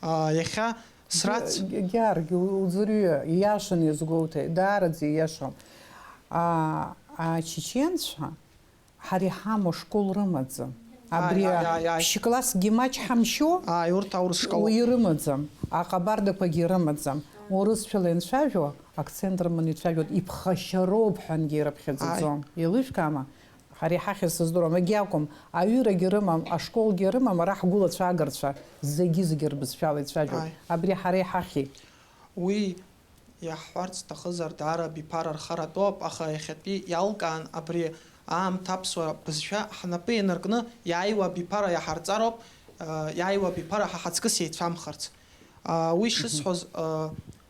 А, иахьа срац- Ге-, Георги, у-, уӡырҩы, ииашаны иазгәоуҭеит, даараӡа ииашам. А, ачеченцәа ҳара иҳамоу школ рымаӡам. Абри Ааи, ааи, ааи, ааи. Ԥшь-классгьы маҷ ҳамшьо, Ааи, урҭ аурыс школоуп. Уи ирымаӡам, аҟабардақәагьы ирымаӡам. Урысшәала ианцәажәо, акцент рыманы ицәажәоит, иԥхашьароуп ҳәангьы ирыԥхьаӡаӡом. Ааи. Еилышәкаама? Ҳара иҳахьыз сыздыруам, егьакәым, аҩырагьы рымам, ашколгьы рымам, ара ҳгәылацәа агарцәа зегьы-зегьы рбызшәала ицәажәоит. Ааи. Абри ҳара иҳахьи? Уи иаҳҳәарц сҭахызар, даара абиԥара рхаратәоуп, аха иахьатәи иалкаан абри аамҭа аԥсуа бызшәа ҳнапы ианаркны иааиуа абиԥара иаҳарҵароуп, а, иааиуа абиԥара ҳа ҳаҵкыс еицәамхарц. А, уи Мгм. шысҳәоз, а,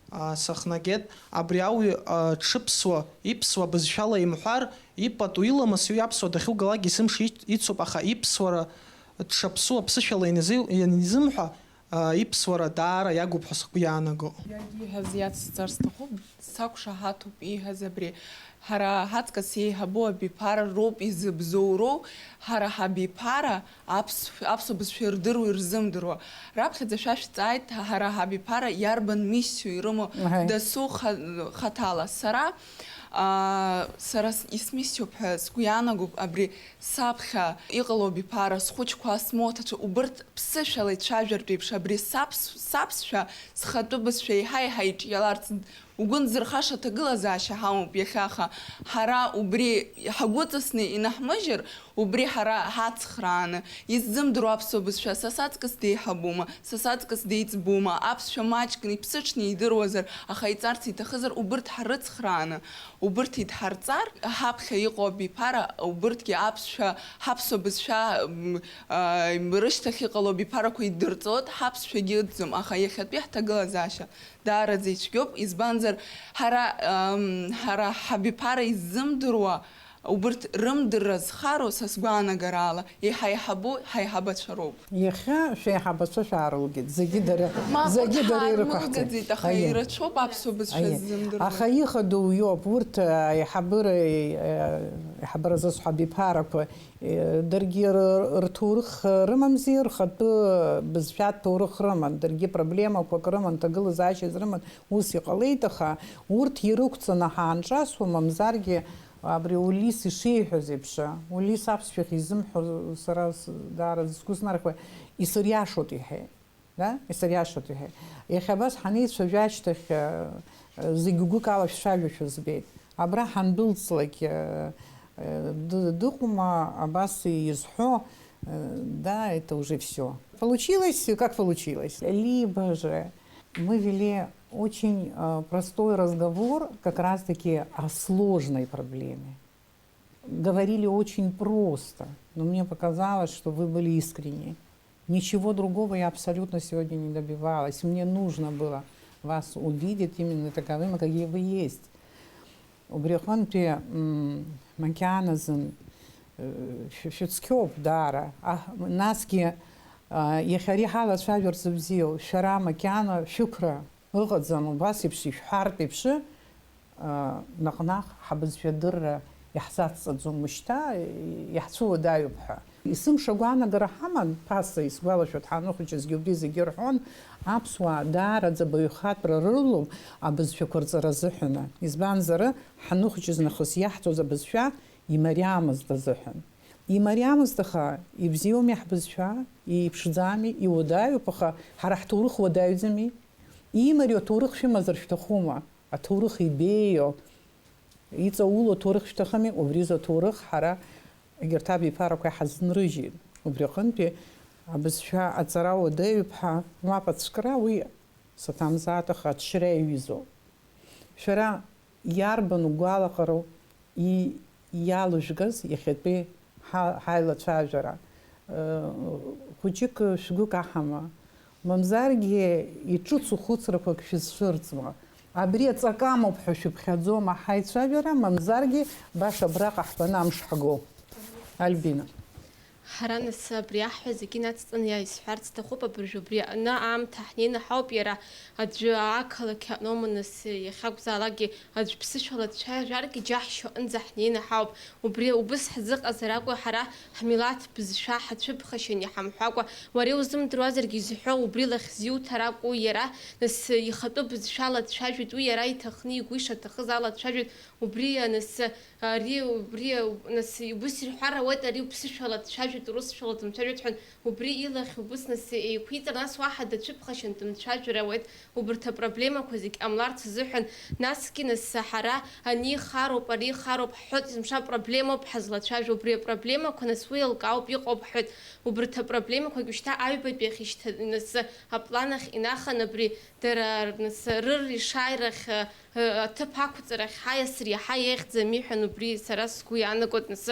а, сыхнагеит, абри ауаҩ, а, дшыԥсуа, иԥсуа бызшәала имҳәар, ипату иламыс уи аԥсуа дахьугалак есымша ицуп, аха иԥсуара дшаԥсуа ԥсышәала ианизы-, ианизымҳәа, а, иԥсуара даара иагуп ҳәа сгәы иаанаго. Иагьиҳәаз иацсҵар сҭахуп, сақәшаҳаҭуп ииҳәаз абри. Ҳара ҳаҵкыс еиҳабу абиԥара роуп изыбзоуроу, ҳара ҳабиԥара аԥс-, аԥсуа бызшәа ирдыруа ирзымдыруа. Раԥхьаӡа шәа шәҵааит, ҳара ҳабиԥара иарбан миссиоу ирымоу Аҳа. Дасу ха-, хаҭала. Сара, а, сара с-, исмиссиоуп ҳәа сгәы иаанагоуп абри саԥхьа иҟало абиԥара, схәыҷқәа, смоҭацәа, убырҭ ԥсышәала ицәажәартә еиԥш, абри саԥс-, саԥсшәа, схатәы бызшәа еиҳа-еиҳа иҿиаларц угәы нзырхаша аҭагылазаашьа ҳамоуп иахьа, аха ҳара убри ҳагәыҵысны инаҳмыжьыр, убри ҳара ҳацхрааны, иззымдыруа аԥсуа бызшәа са саҵкыс деиҳабума, са саҵкыс деиҵбума, аԥсшәа маҷкны иԥсыҽны идыруазар, аха иҵарц иҭахызар, убырҭ ҳрыцхрааны, убырҭ идҳарҵар, ҳаԥхьа иҟоу абиԥара, убырҭгьы аԥсшәа, ҳаԥсуа бызшәа, м, а, рышьҭахь иҟало абиԥарақәа идырҵоит, ҳаԥсшәагьы ыӡӡом, аха иахьатәи ҳҭагылазаашьа даараӡа ицәгьоуп, избанзар, ҳара, ам, ҳара ҳабиԥара иззымдыруа, убырҭ рымдырра зхароу, са сгәаанагараала, еиҳа-еиҳабу ҳаиҳабацәа роуп. Иахьа шәеиҳабацәа шәаарылгеит, зегьы дара, Мап, зегьы дара ирықәаҳҵеит. Ҳаармылгаӡеит, аха Аиеи. Ирацәоуп аԥсуа бызшәа Аиеи. Ззымдыруа. Аха ихадоу иоуп, урҭ, аиҳабыра, аиҳабыра зысҳәо абиԥарақәа, даргьы р-, рҭоурых рымамзи, рхатәы бызшәа ҭоурых рыман, даргьы проблемақәак рыман, ҭагылазаашьас рыман, ус иҟалеит, аха урҭ ирықәҵаны ҳаанҿасуа, мамзаргьы абри Улис ишиҳәаз еиԥш, Улис аԥсшәахь изымҳәо сара с-, даара сгәы снархьуеит, исыриашоит иҳәеит. Да? Исыриашоит иҳәеит. Иахьа абас ҳанеицәажәа ашьҭахь, э, э, зегь гәык ала шәцәажәошәа збеит. Абра ҳандәылҵлак, э, э, ды-, дыҟоума абас изҳәо, э, да, это уже всё. Получилось, как получилось. Либо же мы вели очень, э, простой разговор как раз-таки о сложной проблеме. Говорили очень просто, но мне показалось, что вы были искренни. Ничего другого я абсолютно сегодня не добивалась. Мне нужно было вас увидеть именно таковыми, какие вы есть. Убри аҟынтәи, м, макьаназын, э, шә-, шәыцқьоуп даара. Аҳ-, насгьы, а, иахьа ари ҳалацәажәарц бзиоу, шәара макьана шәықәра ыҟаӡам, убас еиԥш ишәҳәартә еиԥш, а, наҟ-наҟ ҳабызшәа адырра иаҳзацҵаӡом, мышьҭа иаҳцәуадаҩуп ҳәа. Есымша агәаанагара ҳаман, ԥаса исгәалашәоит, ҳаныхәыҷызгьы убри зегьы рҳәон, аԥсуаа даараӡа абаҩхатәра рылоуп абызшәақәа рҵара азыҳәаны. Избанзар, ҳаныхәыҷыз нахыс иаҳҵоз абызшәа имариамызт азыҳәан. Имариамызт, аха ибзиоуми ҳбызшәа, иԥшӡами, иуадаҩуп, аха ҳара ҳҭоурых уадаҩӡами? Имариоу аҭоурых шәымазар шәҭахума? Аҭоурых ибеиоу, иҵаулоу аҭоурых шәҭахыми? Убри изы аҭоурых ҳара егьырҭ абиԥарақәа иҳазнрыжьит. Убри аҟынтәи абызшәа аҵара уадаҩуп ҳәа мап ацәкра, уи саҭамзаат, аха аҽшьра иаҩызоуп. Шәара иарбану гәалаҟароу и-, иалыжәгаз иахьатәи ҳа-, ҳаилацәажәара? Э, хәыҷык шәгәы каҳама? Мамзаргьы иҿыцу хәыцрақәак шәызцәырҵма? Абри аҵак амоуп ҳәа шәыԥхьаӡома ҳаицәажәара, мамзаргьы баша абраҟа ҳбаны амш ҳго? Альбина. Ҳара нас абри аҳәа зегьы нацҵаны иа-, исҳәарц сҭахуп, абыржә убри аҟны аамҭа ҳнеины ҳауп, иара аӡәы ақалақь аҟноума, нас иахьакәзаалакгьы аӡә ԥсышәала дцәажәаргьы џьаҳшьо аҟынӡа ҳнеины ҳауп. Убри убыс ҳзыҟазар акәу, ҳара ҳмилаҭ бызшәа ҳацәыԥхашьан иҳамҳәакәа, уара иузымдыруазаргьы изҳәо убри лахь зиуҭар акәу иара, нас ихатәы бызшәала дцәажәеит, уи иара иҭахны игәы ишаҭахыз ала дцәажәеит, убри, нас, ари, убри, нас, убыс ирҳәар ауеит, ари уԥсышәала дцәажәеит, урысшәала дымцәажәеит ҳәа, убри илахь убыс, нас, еиқәиҵар, нас уаҳа дацәыԥхашьан дымцәажәар ауеит. Убарҭ апроблемақәа зегь ҟамларц азыҳәан, насгьы нас ҳара ани хароуп, ари хароуп ҳҳәоит, есымша апроблемоуп ҳазлацәажәо, убри апроблемақәа нас уи еилкаауп, иҟоуп ҳҳәоит. Убарҭ апроблемақәагь уажәшьҭа аҩбатәи ахьышьҭа-, нас аплан ахь инахан абри дара нас рыр ишааирахь, э, аҭыԥ ақәҵарахь ҳаиасыр иаҳа еиӷьӡами ҳәан убри сара сгәы иаанагоит, нас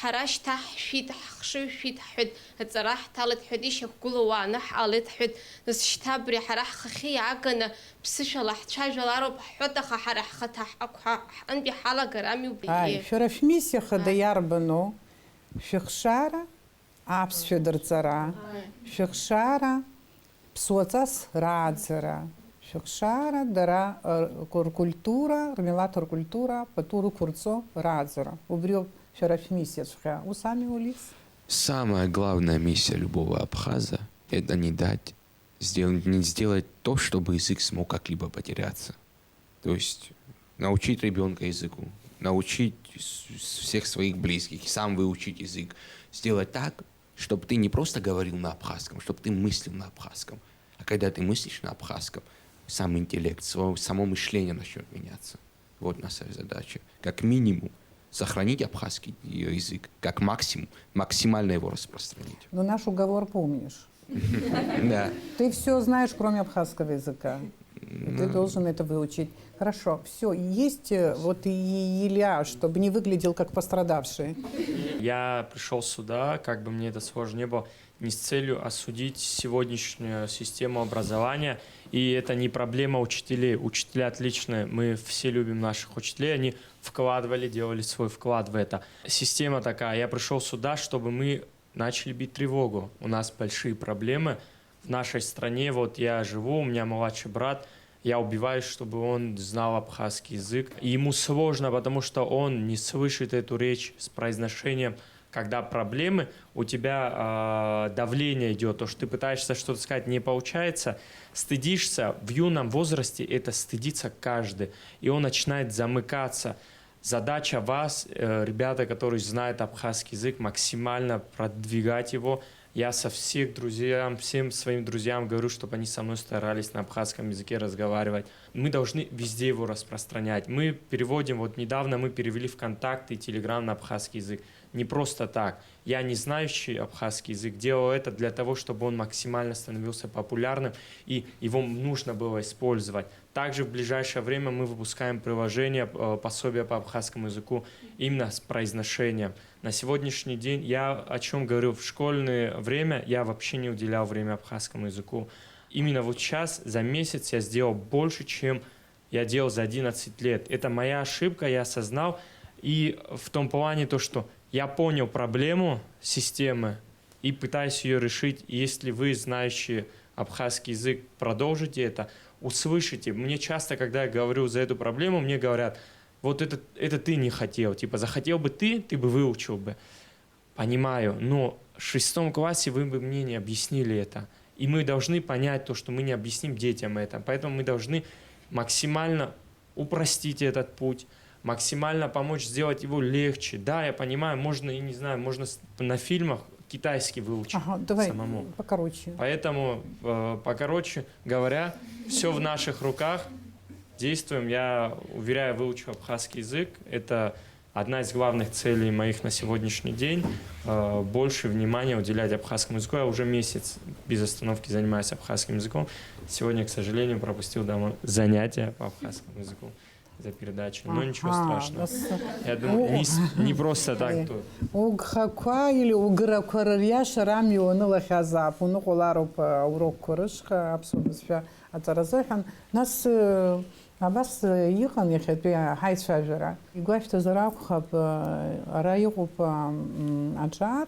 ҳара шьҭа ҳшәит, ҳхшыҩ шәит ҳҳәеит, аҵара ҳҭалеит ҳҳәеит, ишьақәгылоу уааны ҳҟалеит ҳҳәеит, нас шьҭа абри ҳара ҳхахьы иааганы ԥсышәала ҳцәажәалароуп ҳҳәоит, аха ҳара ҳхаҭа ҳақәҳа-, ҳҟынтәи ҳалагарами убри? Ааи, шәара шәмиссиа хада, ааи, иарбану? Шәыхшара аԥсшәа дырҵара, ааи, шәыхшара ԥсуаҵас рааӡара, шәыхшара дара, р-, ркультура, рмилаҭ ркультура пату рықәырҵо рааӡара. Убриоуп шәара шәмиссиаҵәҟьа. Ус ами, Улис? Самая главная миссия любого абхаза — это не дать сделать, не сделать то, чтобы язык смог как-либо потеряться. То есть научить ребёнка языку, научить с-, с-, всех своих близких, и сам выучить язык, сделать так, чтобы ты не просто говорил на абхазском, чтобы ты мыслил на абхазском. А когда ты мыслишь на абхазском, сам интеллект, само, само мышление начнёт меняться. Вот наша задача. Как минимум, сохранить абхазский язык, как максимум, максимально его распространить. Но наш уговор помнишь? Да. Ты всё знаешь, кроме абхазского языка. И ты, ну, должен это выучить. Хорошо, всё, есть, э, вот и Илья, чтобы не выглядел как пострадавший. Я пришёл сюда, как бы мне это сложно не было, не с целью осудить сегодняшнюю систему образования. И это не проблема учителей. Учителя отличные, мы все любим наших учителей, они вкладывали, делали свой вклад в это. Система такая, я пришёл сюда, чтобы мы начали бить тревогу. У нас большие проблемы в нашей стране. Вот я живу, у меня младший брат, я убиваюсь, чтобы он знал абхазский язык. И ему сложно, потому что он не слышит эту речь с произношением. Когда проблемы, у тебя, а, давление идёт, то, что ты пытаешься что-то сказать, не получается, стыдишься. В юном возрасте это стыдится каждый, и он начинает замыкаться. Задача вас, э, ребята, которые знают абхазский язык, максимально продвигать его. Я со всех друзьям, всем своим друзьям говорю, чтобы они со мной старались на абхазском языке разговаривать. Мы должны везде его распространять. Мы переводим, вот недавно мы перевели ВКонтакте и Телеграм на абхазский язык. Не просто так. Я, не знающий абхазский язык, делал это для того, чтобы он максимально становился популярным, и его нужно было использовать. Также в ближайшее время мы выпускаем приложение, э, пособие по абхазскому языку именно с произношением. На сегодняшний день я о чем говорю, в школьное время я вообще не уделял время абхазскому языку. Именно вот сейчас, за месяц, я сделал больше, чем я делал за одиннадцать лет. Это моя ошибка, я осознал. И в том плане то, что я понял проблему системы и пытаюсь ее решить. И если вы, знающие абхазский язык, продолжите это, услышите. Мне часто, когда я говорю за эту проблему, мне говорят: «Вот это, это ты не хотел. Типа, захотел бы ты, ты бы выучил бы». Понимаю, но в шестом классе вы бы мне не объяснили это. И мы должны понять то, что мы не объясним детям это. Поэтому мы должны максимально упростить этот путь, максимально помочь сделать его легче. Да, я понимаю, можно, и не знаю, можно с- на фильмах китайский выучить Ага, давай самому. Покороче. Поэтому, э, покороче говоря, все в наших руках. Действуем. Я, уверяю, выучу абхазский язык. Это одна из главных целей моих на сегодняшний день. Э, больше внимания уделять абхазскому языку. Я уже месяц без остановки занимаюсь абхазским языком. Сегодня, к сожалению, пропустил дома занятия по абхазскому языку за передачу. Но ничего Аҳа, страшного. Нас- Я думаю, не, с- не просто так тут. Угхақәа или уграқәа рыриашара амҩа уанылахьазаап, уныҟәалароуп аурокқәа рышҟа аԥсуа бызшәа аҵара азыҳәан. Нас, э, абас, э, иҟан иахьатәи ҳаицәажәара. Игәашәҭазар акәхап, э, ара иҟоуп, м, аҿар,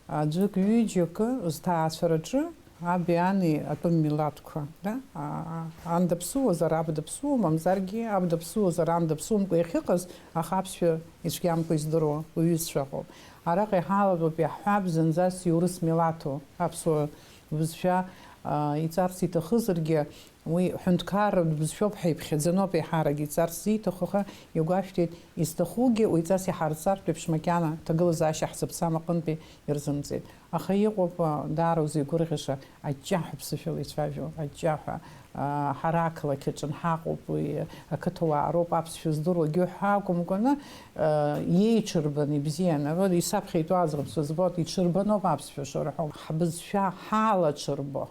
аӡәык ҩыџьакы зҭаацәараҿы аби ани атәым милаҭқәа, да? А, а, ан даԥсуазар аб даԥсуоу, мамзаргьы аб даԥсуазар ан даԥсумкәа иахьыҟаз, аха аԥсшәа ицәгьамкәа издыруа уҩызцәа ыҟоуп. Араҟа иҳалатәуп, иаҳҳәап, зынӡас иурыс милаҭу аԥсуа бызшәа, а, иҵарц иҭахызаргьы, уи ҳәынҭқарратә бызшәоуп ҳәа иԥхьаӡаноуп еиҳарак иҵарц зиҭаху, аха игәашәҭеит, изҭахугьы уаҩҵас иҳарҵартә еиԥш макьана ҭагылазаашьа ҳзаԥцам аҟынтәи ирзымҵеит. Аха иҟоуп, а, даара узеигәырӷьаша аҷҷаҳәа ԥсышәала ицәажәо, аҷҷаҳәа, а, ҳара ақалақь аҿы ҳаҟоуп, уи ақыҭауаа роуп аԥсшәа здыруагьы ҳәа акәымкәаны, а, иеиҽырбаны ибзианы, вот исаԥхьа итәаз рыԥсуа збоит, иҽырбаноуп аԥсшәа шырҳәо, ҳбызшәа ҳалаҽырбо.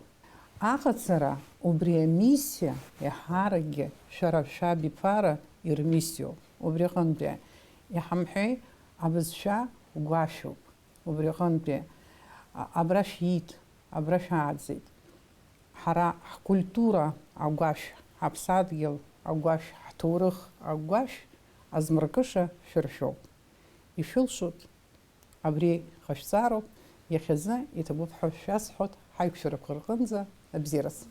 Аҟаҵара, убри амиссиа еиҳаракгьы шәара шәабиԥара ирмиссиоуп. Убри аҟынтәи иҳамҳәеи, абызшәа гәашәуп. Убри аҟынтәи, а, абра шәиит, абра шәааӡеит. Ҳара ҳкультура агәашә, ҳаԥсадгьыл агәашә, ҳҭоурых агәашә азмыркыша шәыршәоуп. Ишәылшоит. Абри ҟашәҵароуп, иахьазы иҭабуп ҳәа шәасҳәоит, ҳаиқәшәарақәа рҟынӡа абзиараз.